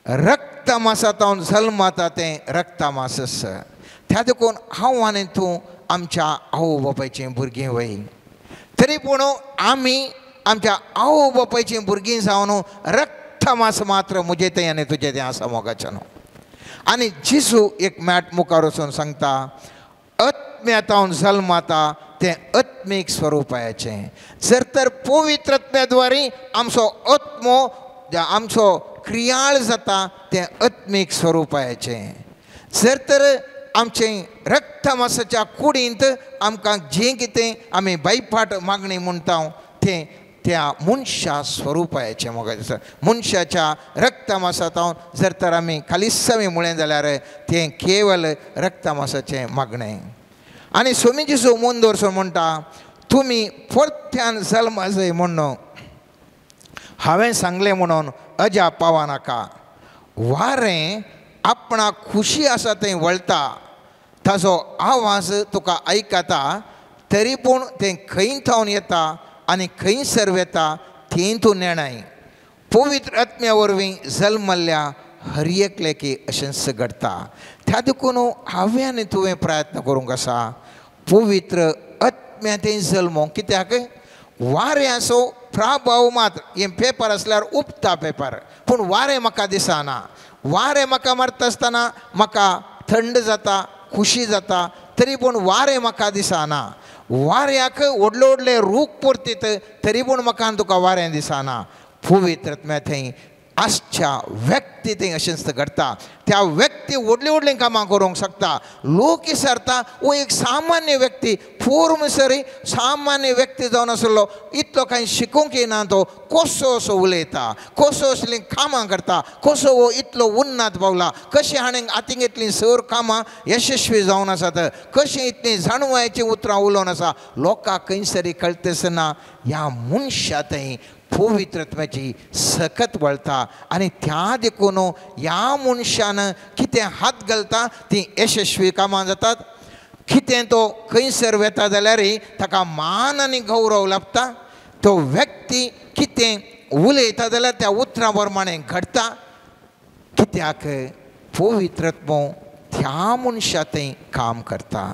रक्तमासांत जल्माता तें रक्तमासस. त्या देखून हांव आनी तूं आमच्या आवय बापायचीं भुरगीं वय, तरी पूण आमी आमच्या आवय बापायचीं भुरगीं जावन रक्तमास मात्र म्हजें तें आनी तुजें तें आसा मोगाचें न्हू. आनी जेजू एक मॅट मुखार वचून सांगता आत्म्यातावन जल्माता तें आत्मीक स्वरुपाचें. जर तर पवित्र आत्म्याद्वारे आमचो आत्मो आमचो क्रियाळ जाता तें आत्मीक स्वरुपाचें. जर तर आमचें रक्तमासाच्या कुडींत आमकां जें कितें आमी बायपाट मागणी म्हणटा तें त्या मनशा स्वरुपाचें मोगा. मनशाच्या रक्तमासांत जर तर आमी खालिसामी म्हळें जाल्यार तें केवल रक्तमासाचें मागणें. आनी स्वामी जेजू मुंदोरसो म्हणटा तुमी परत्यान जल्मा जाय म्हणून हांवें सांगलें म्हणून अजाप पावा नाका. वारें आपणाक खुशी आसा थंय वळटा, ताजो आवाज तुका आयकता, तरी पूण तें खंय थावन येता आनी खंयसर वेता तें तूं नेणाय. पवित्र आत्म्या वरवीं जल्मल्ल्या हर एकल्याक अशेंच घडटा. त्या देखून हांवें आनी तुवें प्रयत्न करूंक आसा पवित्र आत्म्या थंय जल्मोंक. कित्याक वाऱ्याचो प्रभाव मात्र हें पेपर आसल्यार उपता पेपर, पूण वारें म्हाका दिसना. वारें म्हाका मारता आसतना म्हाका थंड जाता, खुशी जाता, तरी पूण वारें म्हाका दिसना. वाऱ्याक व्हडले व्हडले रूख परतीत तरी पूण म्हाका तुका वारें दिसना. पवित्र आत्म्या थंय आसच्या व्यक्ती थंय अशेंच घडटा. त्या व्यक्ती व्हडलीं व्हडलीं कामां करूंक शकता. लोक विचारता हो एक सामान्य व्यक्ती, पूर्ण सरी सामान्य व्यक्ती जावन आसलो, इतलो कांय शिकूंक येना, तो कसो असो उलयता, कसो असलीं कामां करता, कसो हो इतलो उन्नात पावला, कशें हाणें आतीं इतलीं सर कामां यशस्वी जावन आसात, कशें इतलीं जाणवायचीं उतरां उलोवन आसा, लोकांक खंयसरी कळटना ह्या मनशा थंय पवित्र आत्म्याची सकत वळता. आनी त्या देखून ह्या मनशान कितें हात घालता तीं यशस्वी कामां जातात. कितें तो खंयसर वेता जाल्यार ताका मान आनी गौरव लाभता. तो व्यक्ती कितें उलयता जाल्यार त्या उतरां प्रमाणें घडटा. कित्याक पवित्र आत्मो त्या मनशा थंय काम करता.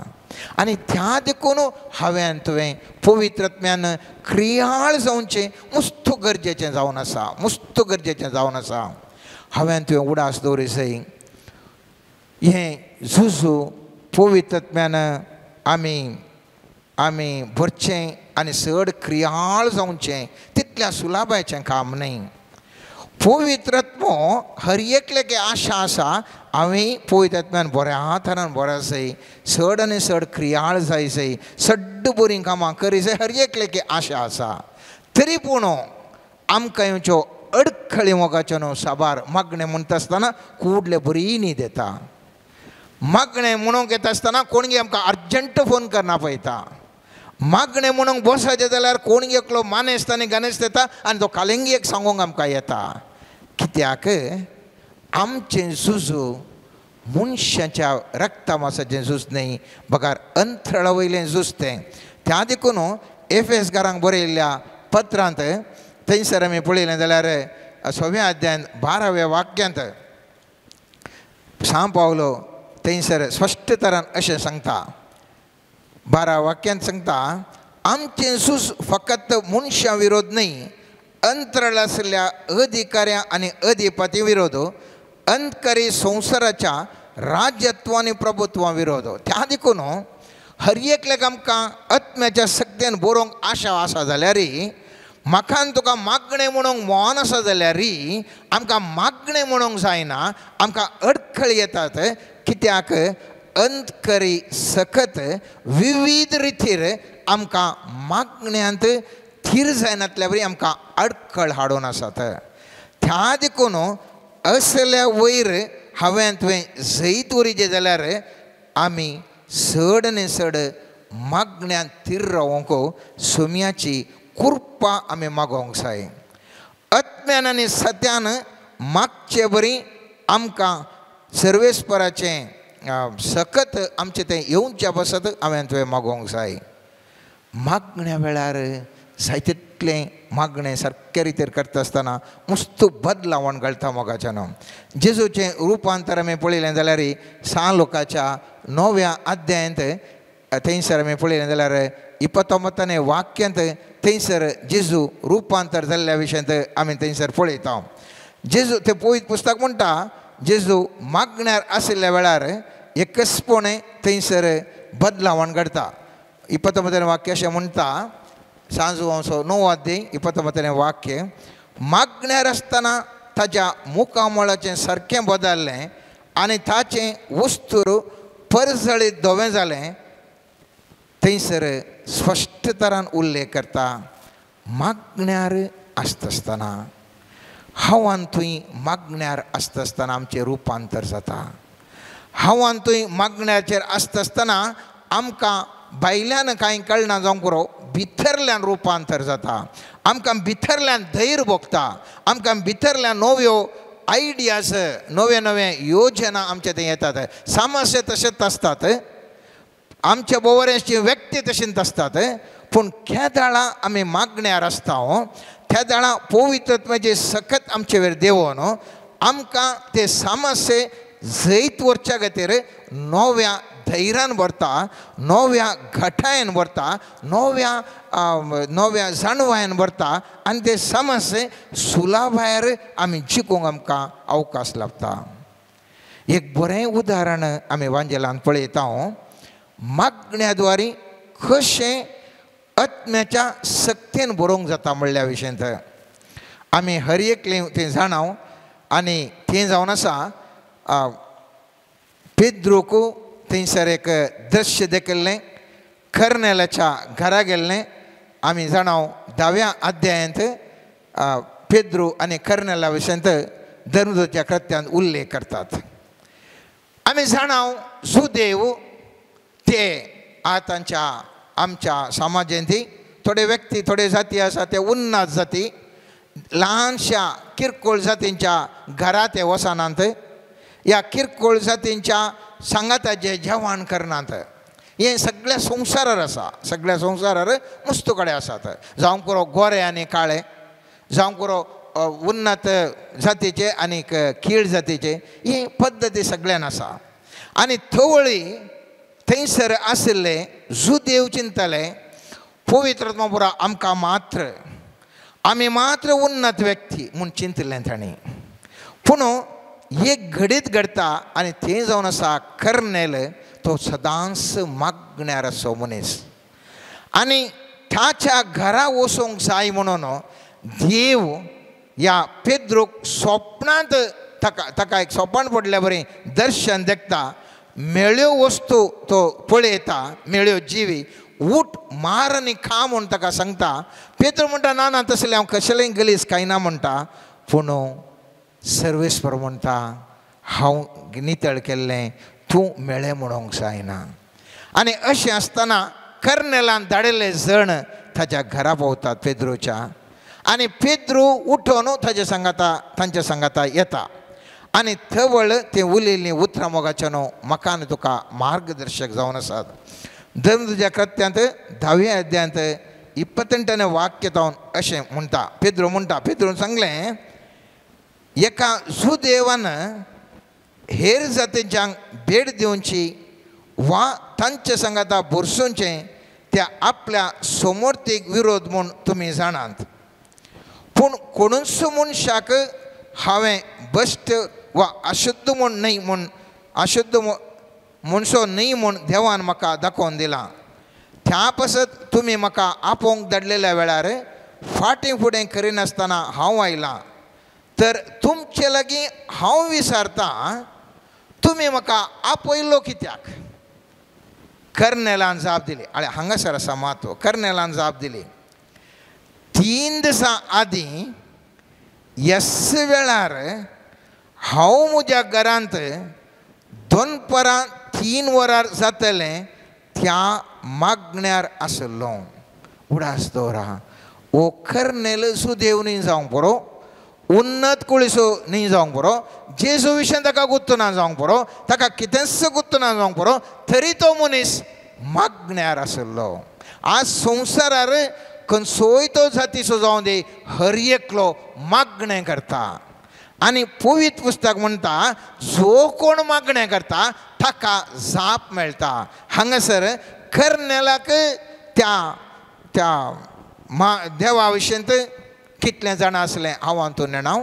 आनी त्या देखून हांवें तुवें पवित्र आत्म्यान क्रियाळ जावचें मुस्त गरजेचें जावन आसा, मुस्त गरजेचें जावन आसा. हांवें तुवें उडास दवरी जाय हें झुजू पवित्र आत्म्यान आमी आमी भरचें आनी चड क्रियाळ जावचें तितल्या सुलाभायचें काम न्हय. पवित्र आत्मो हर एकल्याक आशा आसा हांवें पवित्र आत्म्यान बऱ्या तरान बरो जाय, चड आनी चड क्रियाळ जाय जाय, सड्ड बरीं कामां करी जाय, हर एकल्याक आशा आसा. तरी पूण आमकां येवच्यो अडखळी मोगाच्यो न्हू साबार मागणें म्हणटा आसतना कुडले बरी न्हीद येता. मागणें म्हणूंक येता आसतना कोणगी आमकां अर्जंट फोन करना पळयता. मागणें म्हणूंक बसाचें जाल्यार कोण एकलो मानेस्त आनी गणेश येता आनी तो कालिंगयेक सांगूंक आमकां येता. कित्याक आमचें झुजू मनशाच्या रक्ता मासाचें झूज न्हय बगर अंतराळा वयलें झूज तें. त्या देखून एफेसकारांक बरयल्ल्या पत्रांत थंयसर आमी पळयलें जाल्यार 6व्या अध्यायांत 12व्या वाक्यांत सांव पावलो थंयसर स्पश्ट तरान अशें सांगता. 12 वाक्यांत सांगता आमचें झूज फकत मनशां विरोध न्हय अंतराळ आशिल्ल्या अधिकाऱ्यां आनी अधिपती विरोध अंतकरी संवसाराच्या राज्यत्व आनी प्रभुत्वा विरोध. त्या देखून हर एकल्याक आमकां आत्म्याच्या शक्तीन बरोवंक आशा आसा जाल्यार म्हाका तुका मागणें म्हणूंक मोन आसा जाल्यार आमकां मागणें म्हणूंक जायना, आमकां अडखळ येतात. कित्याक अंतकरी सकत विविध रितीर आमकां मागण्यांत थीर जायनातल्या वरी आमकां अडखळ हाडून आसात. त्या देखून असल्या वयर हांवें तुवें जैत उरिचें जाल्यार आमी चड आनी चड मागण्यांत थीर रावोंक सोम्याची कृपा आमी मागोवंक जाय. आत्म्यान आनी सत्यान मागचे बरी आमकां सर्वेस्पराचें सकत आमचें तें येवच्या पासत हांवें तुवें मागोवंक जाय. मागण्या वेळार जाय तितलें मागणें सारके रितीर करता आसतना मस्त बदलावण घालता मोगाच्यान. जेजूचें रुपांतर आमी पळयलें जाल्यार 6 लोकाच्या 9व्या अध्यायांत थंयसर आमी पळयलें जाल्यार 29 वाक्यांत थंयसर जेजू रुपांतर जाल्ल्या विशयांत आमी थंयसर पळयता. जेजू तें पवित्र पुस्तक म्हणटा जेजू मागण्यार आशिल्ल्या वेळार एकसपणे थंयसर बदलावण घडता. 29 वाक्य अशें म्हणटा सांजू 9 अध्याय 29 वाक्य मागण्यार आसतना ताच्या मुखामळाचें सारकें बदल्लें आनी ताचें वस्तूर परजळीत धवें जालें. थंयसर स्पश्ट तरान उल्लेख करता मागण्यार आसता आसतना हांव आनी थंय मागण्यार आसता आसतना आमचें रुपांतर जाता. हांव आनी थंय मागण्याचेर आसता आसतना आमकां भायल्यान कांय कळना जावंक पुरो भितरल्यान रुपांतर जाता. आमकां भितरल्यान धैर्य भोगता, आमकां भितरल्यान नव्यो आयडियाज नव्यो नव्यो योजना आमच्या थंय येतात. समस्या तशेंच आसतात, आमच्या बोवऱ्याची व्यक्ती तशींच आसतात, पूण केदाळा आमी मागण्यार आसता त्या दाळा पवित्रत्वाचें सकत आमचे वयर देवोन आमकां ते समस्ये जैत व्हरच्या खातीर नव्या धैर्यान भरता, नव्या घटायेन भरता, नव्या नव्या जाणवायेन भरता आनी ते समस्ये सुला भायर आमी जिखूंक आमकां अवकाश लाभता. एक बरें उदाहरण आमी वांजेलान पळयता. मागण्या द्वारे कशें आत्म्याच्या शक्तीन बरोवंक जाता म्हणल्या विशयांत आमी हर एकलें तें जाणाव आनी तें जावन आसा पेद्रूक थंयसर एक दृश्य देखिल्लें कर्नेलाच्या घरा गेल्लें. आमी जाणाव 10व्या अध्यायांत पेद्रू आनी कर्नेला विशयांत धर्मदूताच्या कृत्यांत उल्लेख करतात. आमी जाणाव सुदेव ते आतांच्या आमच्या समाजांत थोडे व्यक्ती थोडे जाती आसा ते उन्नात जाती ल्हानशा किरकोळ जातींच्या घरा ते वचनात, ह्या किरकोळ जातींच्या सांगाताचें जेवण करनात. हें सगळ्या संवसारार आसा, सगळ्या संवसारार मस्त कडेन आसात. जावं पुरो गोरे आनी काळे, जावं पुरो उन्नत जातीचे आनी कीळ जातीचे, ही पद्दती सगळ्यान आसा. आनी थवळी थंयसर आशिल्ले जुदेव चिंतले पवित्र पुरा आमकां मात्र आमी मात्र उन्नत व्यक्ती म्हूण चिंतलें तांणी. पूण एक घडीत घडता आनी तें जावन आसा कर्नेल तो सदांच मागण्यार आसो मनीस आनी ताच्या घरा वचूंक जाय म्हणून देव ह्या पेद्रूक स्वप्नांत ताका ताका एक सोपान पडल्या बरें दर्शन देखता. मेळ्यो वस्तू तो पळयता, मेळ्यो जिवी उठ मार आनी खा म्हूण ताका सांगता. पेद्रू म्हणटा ना ना तसलें हांव कसलेंय गलीस खायना म्हणटा. पूण सर्वेस्पर म्हणटा हांव नितळ केल्लें तूं मेळ्ळें म्हणूंक जायना. आनी अशें आसतना कर्नेलान धाडिल्ले जण ताच्या घरा पावतात पेद्रूच्या आनी पेद्रू उठोवन ताजे सांगाता तांच्या सांगाता येता आनी थवळ ते उलयल्लीं उतरां मोगाचें न्हू म्हाका आनी तुका मार्गदर्शक जावन आसात. धर्म तुज्या कृत्यांत 10व्या अध्यायांत 28 वाक्य जावन अशें म्हणटा पेद्रू म्हणटा पेद्रून सांगलें एका सुदेवान हेर जातींच्यांक भेट दिवची वा तांचे सांगाता भरसुचें त्या आपल्या समर्थीक विरोध म्हूण तुमी जाणात पूण कोणूच मनशाक हांवें भश्ट वा अशुद्ध म्हूण न्हय म्हूण अशुद्ध मनसो न्हय म्हूण देवान म्हाका दाखोवन दिलां त्या पासत तुमी म्हाका आपोवंक धाडलेल्या वेळार फाटीं फुडें करिनासतना हांव आयलां तर तुमचे लागीं हांव विचारतां तुमी म्हाका आपयलो कित्याक. कर्नेलान जाप दिली आनी हांगासर आसा म्हत्व कर्नेलान जाप दिली 3 दिसां आदीं येस वेळार हांव म्हज्या घरांत दनपरां 3 वरार जातलें त्या मागण्यार आसलो. उडास दवरा हो कर्नेल सुदेव न्ही जावंक पुरो उन्नत कुळीसो न्ही जावंक पुरो जेजू विशयान ताका गुत्त ना जावंक पुरो ताका कितेंच गुत्त ना जावंक पुरो तरी तो मनीस मागण्यार आसलो. आज संवसारार खंयचोय तो जातीचो जावं दी हर एकलो मागणें करता आनी पवित्र पुस्तक म्हणटा जो कोण मागणें करता ताका जाप मेळटा. हांगासर कर्नेलाक त्या त्या देवा विशयंत कितलें जाणां आसलें हांव हातूंत नेणाव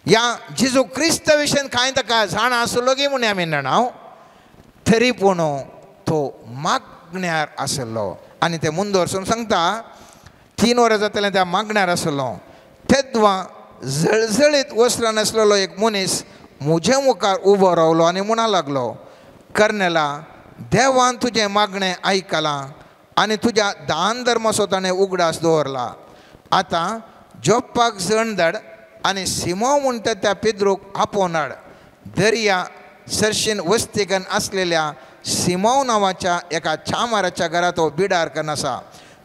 ह्या जेजू क्रिस्ता विशयन कांय ताका जाणां आसलो की म्हूण आमी नेणाव तरी पूण तो मागण्यार आसलो आनी ते मुंदो वचून सांगता 3 वरां जातलें त्या मागण्यार आसलो तेद्वां जळजळीत वस्त्रां नासलेलो एक मनीस म्हजे मुखार उबो रावलो आनी म्हणा लागलो कर्नेला देवान तुजें मागणें आयकलां आनी तुज्या दान धर्माचो ताणें उगडास दवरला. आतां जोप्पाक जण धाड आनी सिमो म्हणटा त्या पेद्रूक आपोवन हाड. दर्या सरशीन वस्तीकन आसलेल्या सिमो नांवाच्या एका चामाराच्या घरा तो बिडार करून आसा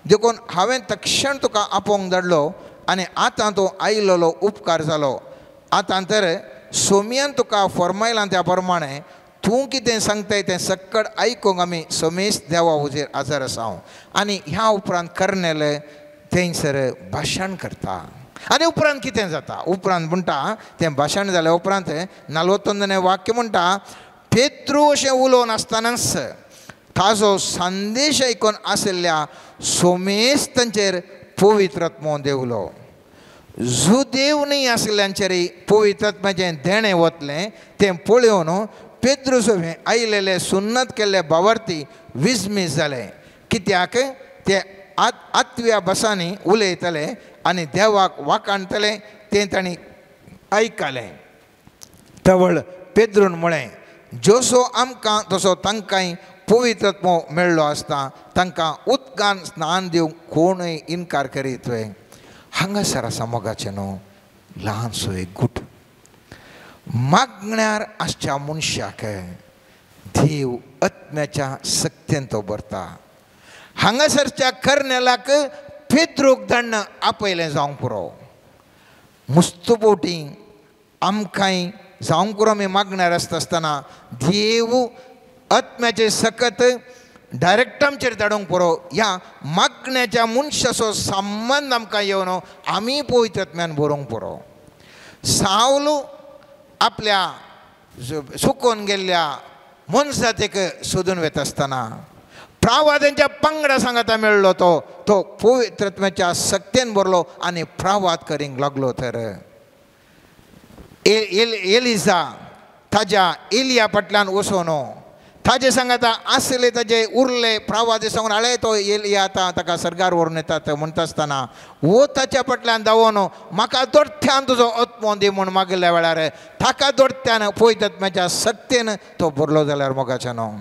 देखून हांवें तक्षण तुका आपोवंक धाडलो आनी आतां तो आयिल्लो उपकार जालो. आतां तर सोमयान तुका फॉर्मायलां त्या प्रमाणें तूं कितें सांगताय तें सक्कड आयकूंक आमी समेस्त देवा हुजेर आजार आसा हांव. आनी ह्या उपरांत कर्नेल थंयसर भाशण करता आनी उपरांत कितें जाता उपरांत म्हणटा तें भाशण जाल्या उपरांत 42 वाक्य म्हणटा पेत्रू अशें उलोवन आसतनाच ताजो संदेश आयकून आशिल्ल्या सोमेस्तांचेर पवित्र आत्मो देवलो. जुदेव न्हय आशिल्ल्यांचेर पवित्र आत्म्याचें देणें वतलें तें पळोवन पेद्रू सवें आयिल्ले सुन्नत केल्ले भावार्थी विस्मीत जाले कित्याक ते आत्व्या भासांनी उलयतले आनी देवाक वाखाणतले तें तांणी आयकलें. तवळ पेद्रून म्हळें जसो आमकां तसो तांकांय पवित्र आत्मो मेळ्ळो आसता तांकां उदकान स्नान दिवंक कोणूय इनकार करीत वे. हांगासर आसा मोगाचें न्हू ल्हानसो एक गुट मागण्यार आसच्या मनशाक देव आत्म्याच्या सक्तेन तो भरता. हांगासरच्या कर्नेलाक पेद्रूक दण्ण आपयलें जावंक पुरो मुस्त बोटी आमकांय जावंक पुरो आमी मागण्यार आसता आसतना देव आत्म्याचे सकत डायरेक्ट आमचेर धाडूंक पुरो ह्या मागण्याच्या मनशाचो संबंद आमकां येवन आमी पवित्र आत्म्यान बरोवंक पुरो. सावलू आपल्या सुकोवन गेल्ल्या मनजातीक सोदून वता आसतना प्रावादांच्या पंगडा सांगाता मेळ्ळो तो तो पवित्र आत्म्याच्या सक्तेन भरलो आनी प्रावाद करींक लागलो. तर एलिजा ताज्या एलिया फाटल्यान वचून ताजे सांगाता आसले ताजे उरले प्रावादे सांगून हाडले तो एलिया आतां ताका सर्गार व्हरून येतात म्हणटा आसतना वो ताच्या फाटल्यान धांवून म्हाका दोडत्यान तुजो आत्मो दी म्हूण मागिल्ल्या वेळार ताका दोडत्यान पवित्र आत्म्याच्या सक्तेन तो भरलो जाल्यार मोगाचें न्हू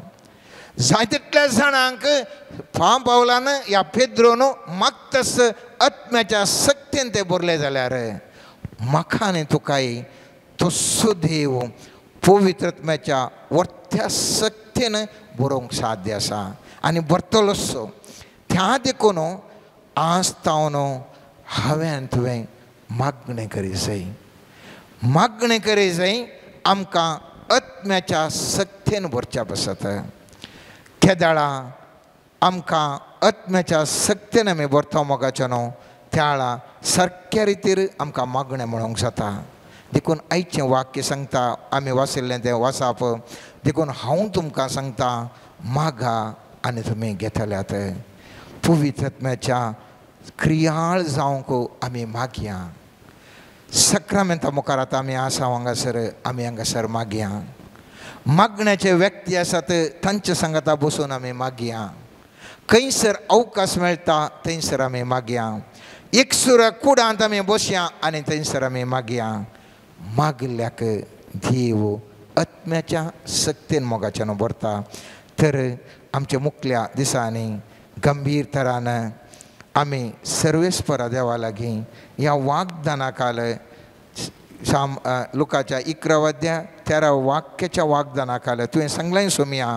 जाय तितल्या जाणांक फाम पावलान ह्या पेद्रोन मागतस आत्म्याच्या सक्तेन ते भरले जाल्यार म्हाका आनी तुकाय तसो देव पवित्र आत्म्याच्या वर्त्या सक्तेन बरोवंक साध्य आसा आनी भरतलोसो. ह्या देखून आज तावन हांवें आनी तुवें मागणें करी जाय. मागणें करी जाय आमकां आत्म्याच्या सक्तेन भरच्या पसत. केदाळा आमकां आत्म्याच्या सक्तेन आमी भरता मोगाचें न्हू त्याळा सारक्या रितीर आमकां मागणें म्हणूंक जाता. देखून आयचें वाक्य सांगता आमी वाचिल्लें तें वाचप. देखून हांव तुमकां सांगता मागा आनी तुमी घेतल्यात. पवित्र आत्म्याच्या क्रियाळ जावंक आमी मागया. सक्रामेंता मुखार आतां आमी आसा हांगासर आमी हांगासर मागया. मागण्याचे व्यक्ती आसात तांचे सांगाता बसून आमी मागया. खंयसर अवकाश मेळटा थंयसर आमी मागया. एकसुर कुडांत आमी बसया आनी थंयसर आमी मागया. मागिल्ल्याक देव आत्म्याच्या सक्तेन मोगाच्यान भरता. तर आमच्या मुखल्या दिसांनी गंभीर तरान आमी सर्वेस्परा देवा लागीं ह्या वागदाना काल साम लुकाच्या 11 अध्याय 13 वाक्याच्या वागदाना काल तुवें सांगलें सोमया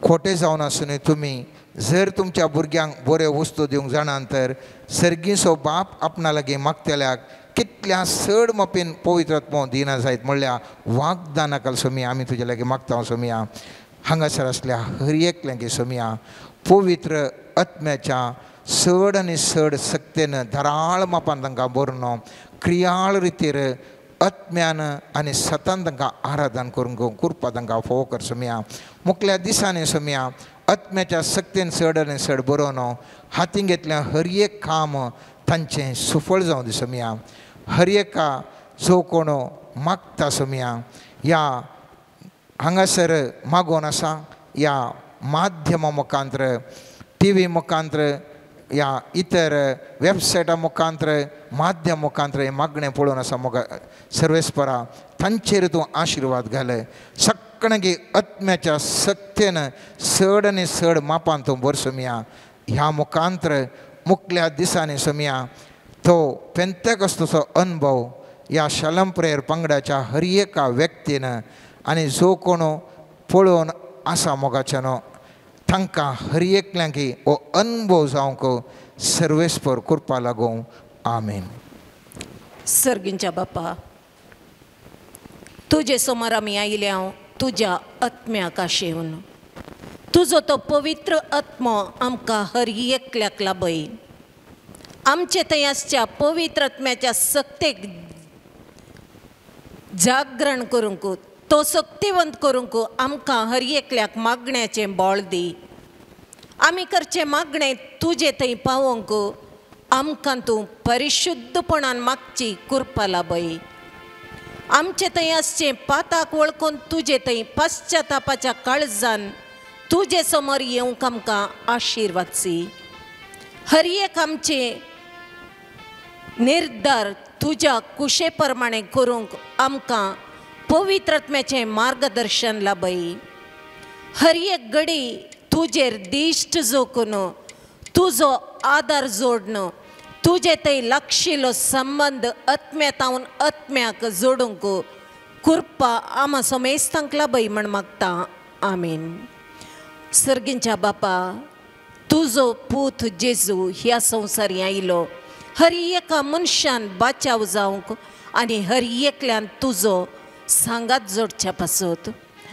खोटें जावन आसून तुमी जर तुमच्या भुरग्यांक बऱ्यो वस्तू दिवंक जाणात तर सर्गीचो बाप आपणा लागीं मागतल्याक कितल्या चड मापीन पवित्र आत्मो दिना जायत म्हणल्यार वागदाना काल सोमया आमी तुज्या लागीं मागता सोमया. हांगासर आसल्या हर एकल्याक सोमया पवित्र आत्म्याच्या चड आनी चड सक्तेन धराळ मापान तांकां भरून क्रियाळ रितीर आत्म्यान आनी सतान तांकां आराधन करूंक कृपा तांकां फोव कर सोमया. मुखल्या दिसांनी सोमया आत्म्याच्या सक्तेन चड आनी चड बरोवन हातीन घेतल्या हर एक काम तांचें सुफळ जावं दी सोमया. हर एका जो कोण मागता सोमया ह्या हांगासर मागोवन आसा ह्या माध्यमा मुखांत्र टी व्ही मुखांत्र या इतर वेबसायटा मुखांत्र माध्यम मुखांत्र हें मागणें पळोवन आसा मोगा सर्वेस्परा तांचेर तूं आशिर्वाद घाल. सगळ्यांकी आत्म्याच्या सक्तेन चड आनी चड मापान तूं भर सोमया. ह्या मुखांत्र मुखल्या दिसांनी सोमया तो पेंतेकोस्तचो अनुभव ह्या शालम प्रेयर पंगडाच्या हर एका व्यक्तीन आनी जो कोण पळोवन आसा मोगाच्यानो तांकां हर एकल्यांकी हो अनुभव जावंक सर्वेस्पर कृपा लागूं. आमेन. सर्गींच्या बापा तुजे समोर आमी आयिल्ले हांव तुज्या आत्म्याक आशेवन तुजो तो पवित्र आत्मो आमकां हर एकल्याक लाभय. आमचे थंय आसच्या पवित्र आत्म्याच्या सक्तेक जागरण करूंक तो सक्तिवंत करूंक आमकां हर एकल्याक मागण्याचें बळ दी. आमी करचें मागणें तुजे थंय पावोवंक आमकां तूं परिशुद्धपणान मागची कृपा लाभय. आमचे थंय आसचें पाताक वळखून तुजे थंय पश्चातापाच्या काळजान तुजे समोर येवंक आमकां आशिर्वाद सी. हर एक आमचे निर्धार तुज्या कुशे प्रमाणे करूंक आमकां पवित्र आत्म्याचें मार्गदर्शन लाभय. हर एक घडी तुजेर दिश्ट जोखून तुजो आदार जोडन तुजे थंय लागशिल्लो संबंद आत्म्या तावन आत्म्याक जोडूंक कृपा आमा समेस्तांक लाभय म्हण मागता. आमेन. सर्गींच्या बापा तुजो पूत जेजू ह्या संवसारी आयलो हर एका मनशान बाचाव जावंक आनी हर एकल्यान तुजो सांगात जोडच्या पासत.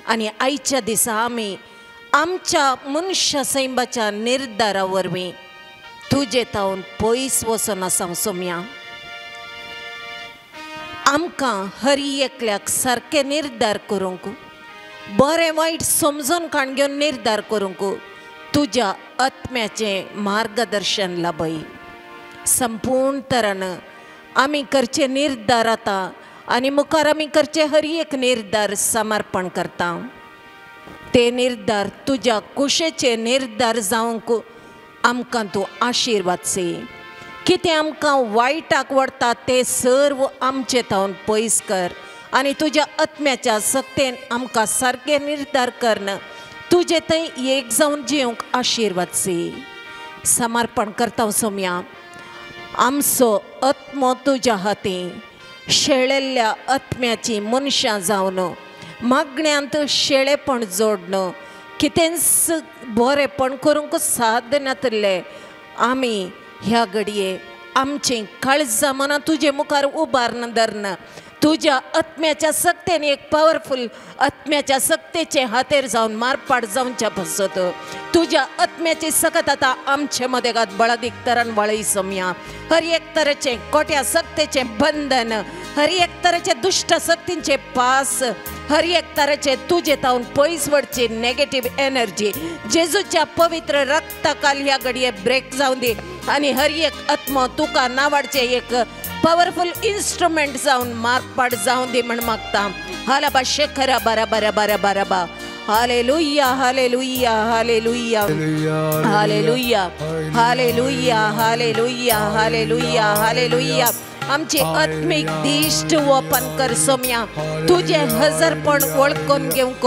आनी आयच्या दिसा आमी आमच्या मनशा सैमाच्या निर्धारा वरवीं तुजे तावन पयस वचोन आसा सोमया. आमकां हर एकल्याक सारके निर्धार करूंक बरें वायट समजून काण घेवन निर्धार करूंक तुज्या आत्म्याचें मार्गदर्शन लाभय. संपूर्ण तरान आमी करचे निर्धार आतां आनी मुखार आमी करचे हर एक निर्धार समर्पण करता. ते निर्धार तुज्या कुशेचे निर्धार जावंक आमकां तूं आशिर्वाद सी. कितें आमकां वायटाक व्हरता तें सर्व आमचे तावन पयस कर आनी तुज्या आत्म्याच्या सक्तेन आमकां सारके निर्धार करन तुजे थंय एक जावन जिवंक आशिर्वाद सी. समर्पण करता सोमया आमचो आत्मो तुज्या हातीं शेळेल्ल्या आत्म्याची मनशां जावन मागण्यांत शेळेपण जोडन कितेंच बरेंपण करूंक साद नातिल्ले आमी ह्या घडये आमचें काळजां मनां तुजे मुखार उबारन धरन तुज्या आत्म्याच्या सक्तेन एक पावरफूल आत्म्याच्या सक्तेचे हातेर जावन मारपाट जावच्या पासत तुज्या आत्म्याची सकत आतां आमचे मदेगात बळादीक तरान वळय सोमया. हर एक तरेचें कोट्या सक्तेचें बंधन, हर एक तरेचे दुश्ट सक्तींचे पास, हर एक तरेचे तुजे तावन पयस वडची नेगेटीव एनर्जी जेजूच्या पवित्र रक्ताकाल ह्या घडये ब्रेक जावन दी आनी हर एक आत्मो तुका नावाडचें एक पावरफूल इन्स्ट्रुमेंट जावन मारपाट जावन दी म्हण मागता. हालाबा शेखरा बारा बारा बारा बारा बा. Hallelujah hallelujah hallelujah hallelujah hallelujah hallelujah hallelujah hallelujah. आमची आत्मीक दिश्ट ओपन कर सोम्या, तुजें हजरपण वळखून घेवंक,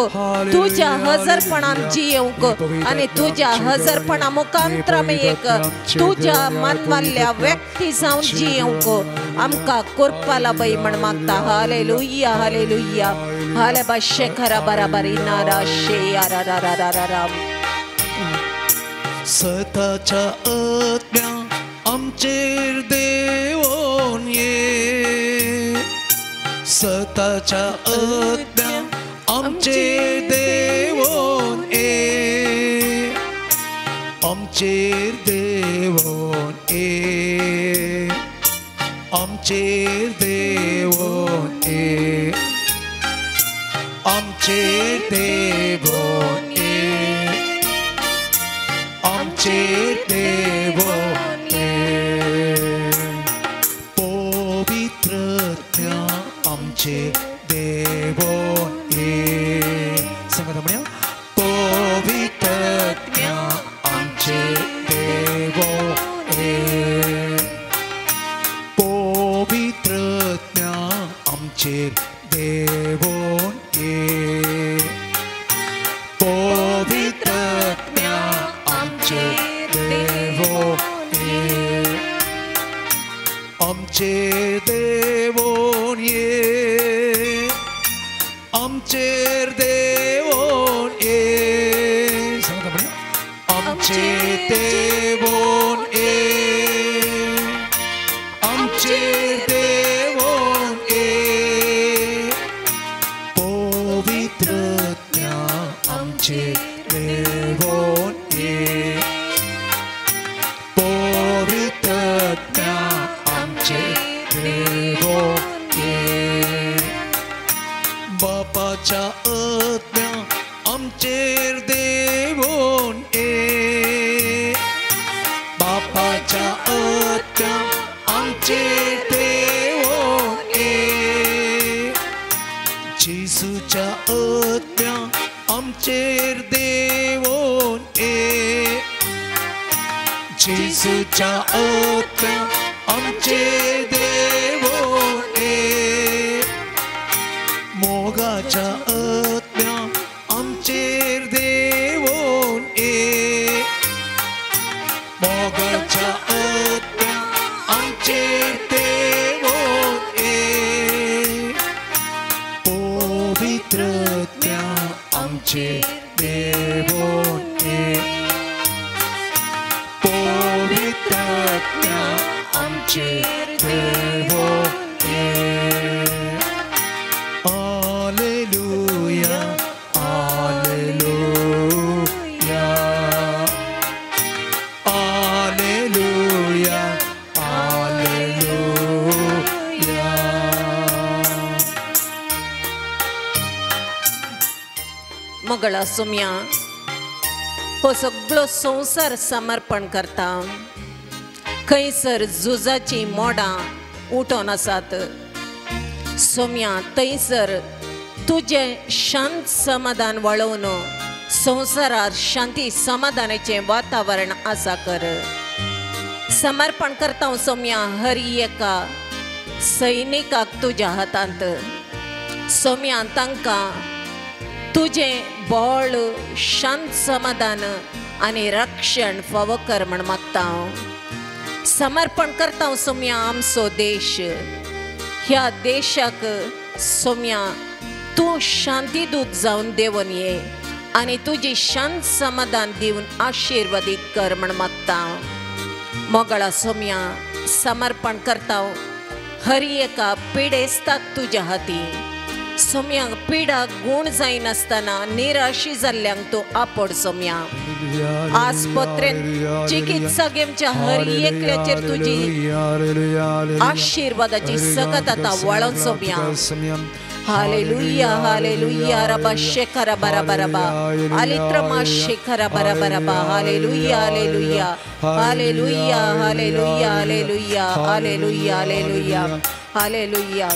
तुज्या हजरपणान जियेवंक आनी तुज्या हजरपणा मुखांतर आमी एक तुज्या मानवाल्ल्या व्यक्ती जावन जियेवंक आमकां करपा लाबय म्हण मागता. हालेलुया हालेलुया हालेबा शेखरा बराबरी नारा शे रा रा रा रा रा. सताच्या आत्म्या आमचेर देवोन ये, सताच्या आत्म्या आमचेर देवोन ये, आमचेर देवोन ये, आमचेर देवोन ये, आमचेर देवोन ये, आमचेर देवोन ये. पवित्र आत्म्या आमचेर देवोन ये, सांगता म्हणया. पवित्र आत्म्या आमचेर देवोन ये, पवित्र आत्म्या आमचेर देवोन ये, पवित्र आत्म्या आमचेर देवोन ये, आमचेर देवोन ये, आमचेर देवोन ये, सांगता म्हणया. आमचेर देवोन ये, आमचेर देवोन ये, पवित्र आत्म्या आमचेर देवोन ये, पवित्र आत्म्या आमचेर देवोन ये. बापाच्या आत्म्या आमचेर देवोन ये, बापाच्या आत्म्या आमचेर देवोन ये, जेजूच्या आत्म्या आमचेर देवोन ये, जेजूच्या आत्म्या आमचेर देवोन ये, मोगाच्या आत्म्या आमचेर देवोन ये, मोगाच्या आत्म्या आमचेर देवोन ये, पवित्र आत्म्या आमचेर देवोन ये, पवित्र आत्म्या आमचेर देवोन ये. Hallelujah hallelujah hallelujah hallelujah. मगळा सोम्या हो सगळो संवसार समर्पण करता. खंयसर झुजाचीं मोडां उठोन आसात सोम्या, थंयसर तुजें शांत समाधान वळोवन संवसारार शांती समाधानाचें वातावरण आसा कर. समर्पण करता सोम्या हर एका सैनिकाक तुज्या हातांत सोम्या, तांकां तुजें बळ शांत समाधान आनी रक्षण फावो कर म्हण मागता हांव. समर्पण करता सोम्या आमचो देश, ह्या देशाक सोम्या तूं शांती दूत जावन देवन ये आनी तुजी शांत समाधान दिवन आशिर्वादीत कर म्हण मागता हांव. मोगळा सोम्या समर्पण करता हर एका पिडेस्ताक तुज्या हाती सोम्या पिडा गूण जायनासतना निराशी जाल्ल्यांक तूं आपड सोम्या आस्पत्रेन चिकित्सा घेवच्या हर एकल्याचेर तुजी आशिर्वादाची सकत आतां वळोवन सोम्या. हालेलुया हालेलुया रबा शेखरा बरा बराबा आलित्रमा शेखरा बरा बराबा. Hallelujah hallelujah hallelujah hallelujah hallelujah hallelujah hallelujah hallelujah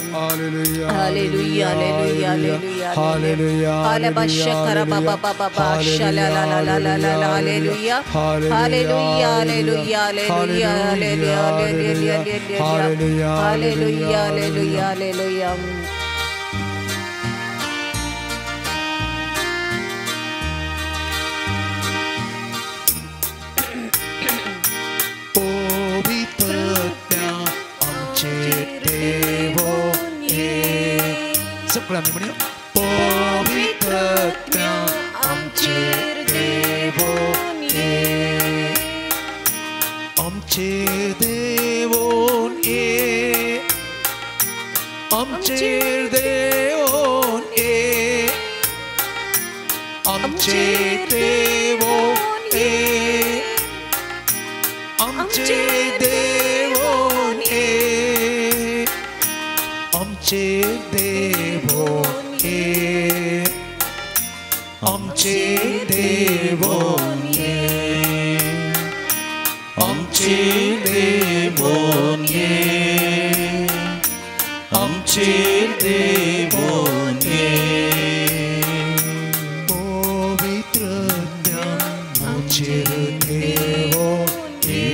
hallelujah hallelujah hallelujah हालेबा शेखरा बाबा बाबा बा शला ला ला ला ला ला. Hallelujah hallelujah hallelujah hallelujah hallelujah hallelujah hallelujah hallelujah. पवित्रत्या आमचेर देवोन ये, आमचेर देवोन ये, आमचेर देवोन ये, आमचेर देवोन ये, आमचेर देवोन ये, आमचेर देवोन ये, आमचेर देवोन ये, आमचेर देवोन ये, आमचेर देवोन ये. पवित्रत्या आमचेर देवोन ये,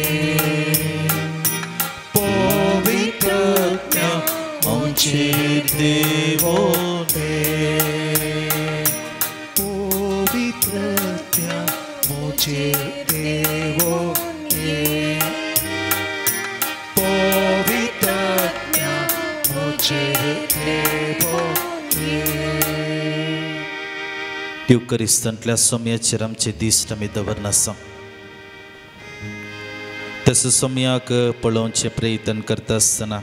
पवित्रत्या आमचेर देवोन ये, पवित्रत्या आमचेर देवोन ये, पवित्रत्या आमचेर देवोन ये. युकरिस्तांतल्या सोम्याचेर आमचे दिश्ट आमी दवरनासा, तसो सोम्याक पळोवचें प्रयत्न करता आसतना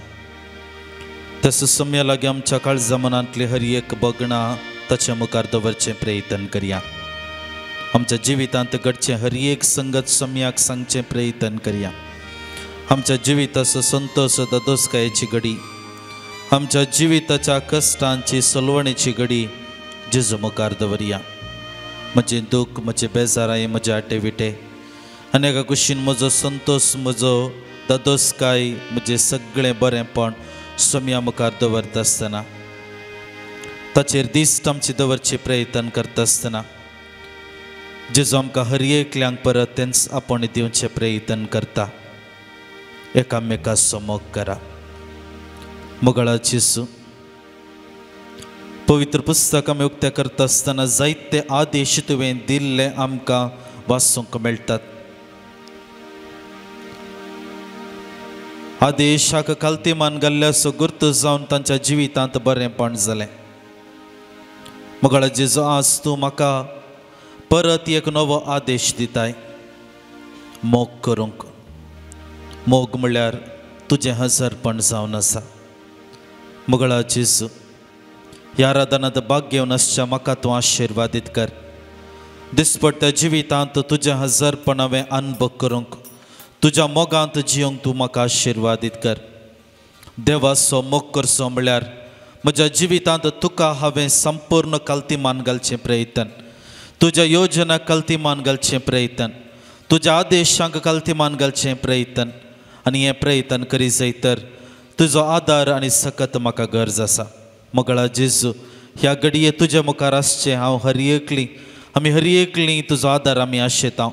तसो सोम्या लागीं आमच्या काळजा मनांतली हर एक बगणां ताच्या मुखार दवरचें प्रयत्न करया. आमच्या जिवितांत घडचें हर एक संगत सोम्याक सांगचें प्रयत्न करया. आमच्या जिविताचो संतोश ददोसकायेची घडी, आमच्या जिविताच्या कश्टांची सलवणेची घडी जेजू मुखार दवरया. म्हजें दूख, म्हजें बेजाराय, म्हजे आटे विटे आनी एका कुशीन म्हजो संतोश, म्हजो ददोसकाय, म्हजें सगळें बरेंपण सोम्या मुखार दवरता आसतना ताचेर दिश्ट आमची दवरचे प्रयत्न करता आसतना जेजू आमकां हर एकल्यांक परत तेंच आपोवणें दिवचें प्रयत्न करता. एकामेकाचो मोग करा. मोगाळा जेजू, पवित्र पुस्तक आमी उक्तें करता आसतना जायते आदेश तुवें दिल्ले आमकां वाचूंक मेळटात. आदेशाक खालती मान घाल्ल्याचो गुर्त जावन तांच्या जिवितांत बरेंपण जालें. मोगाळा जेजू, आज तूं म्हाका परत एक नवो आदेश दिताय, मोग करूंक. मोग म्हणल्यार तुजें हजरपण जावन आसा. मोगाळा जेजू, ह्या आराधनांत भाग घेवन आसच्या म्हाका तूं आशिर्वादीत कर. दिसपट्ट्या जिवितांत तुजें हजरपण हांवें अनुभव करूंक, तुज्या मोगांत जियोंक तूं म्हाका आशिर्वादीत कर. देवाचो मोग करचो म्हणल्यार म्हज्या जिवितांत तुका हांवें संपूर्ण खालती मान घालचें प्रयत्न, तुज्या योजना खालती मान घालचें प्रयत्न, तुज्या आदेशांक खालती मान घालचें प्रयत्न. आनी हें प्रयत्न करी जाय तर तुजो आदार आनी सकत म्हाका गरज आसा. मोगाळा जेजू, ह्या घडये तुज्या मुखार आसचें हांव हर एकली, आमी हर एकली तुजो आदार आमी आशेता.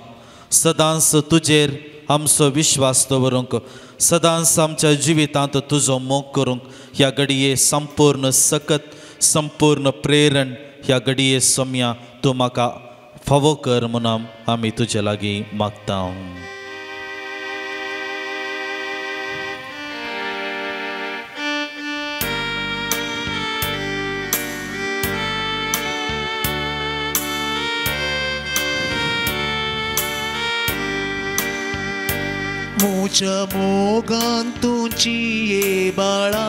सदांच तुजेर आमचो विश्वास दवरूंक, सदांच आमच्या जिवितांत तुजो मोग करूंक ह्या घडये संपूर्ण सकत, संपूर्ण प्रेरण ह्या घडये सोम्या तूं म्हाका फावो कर म्हणून आमी तुजे लागीं मागता. मुच्या मोगान तुजी ये बाळा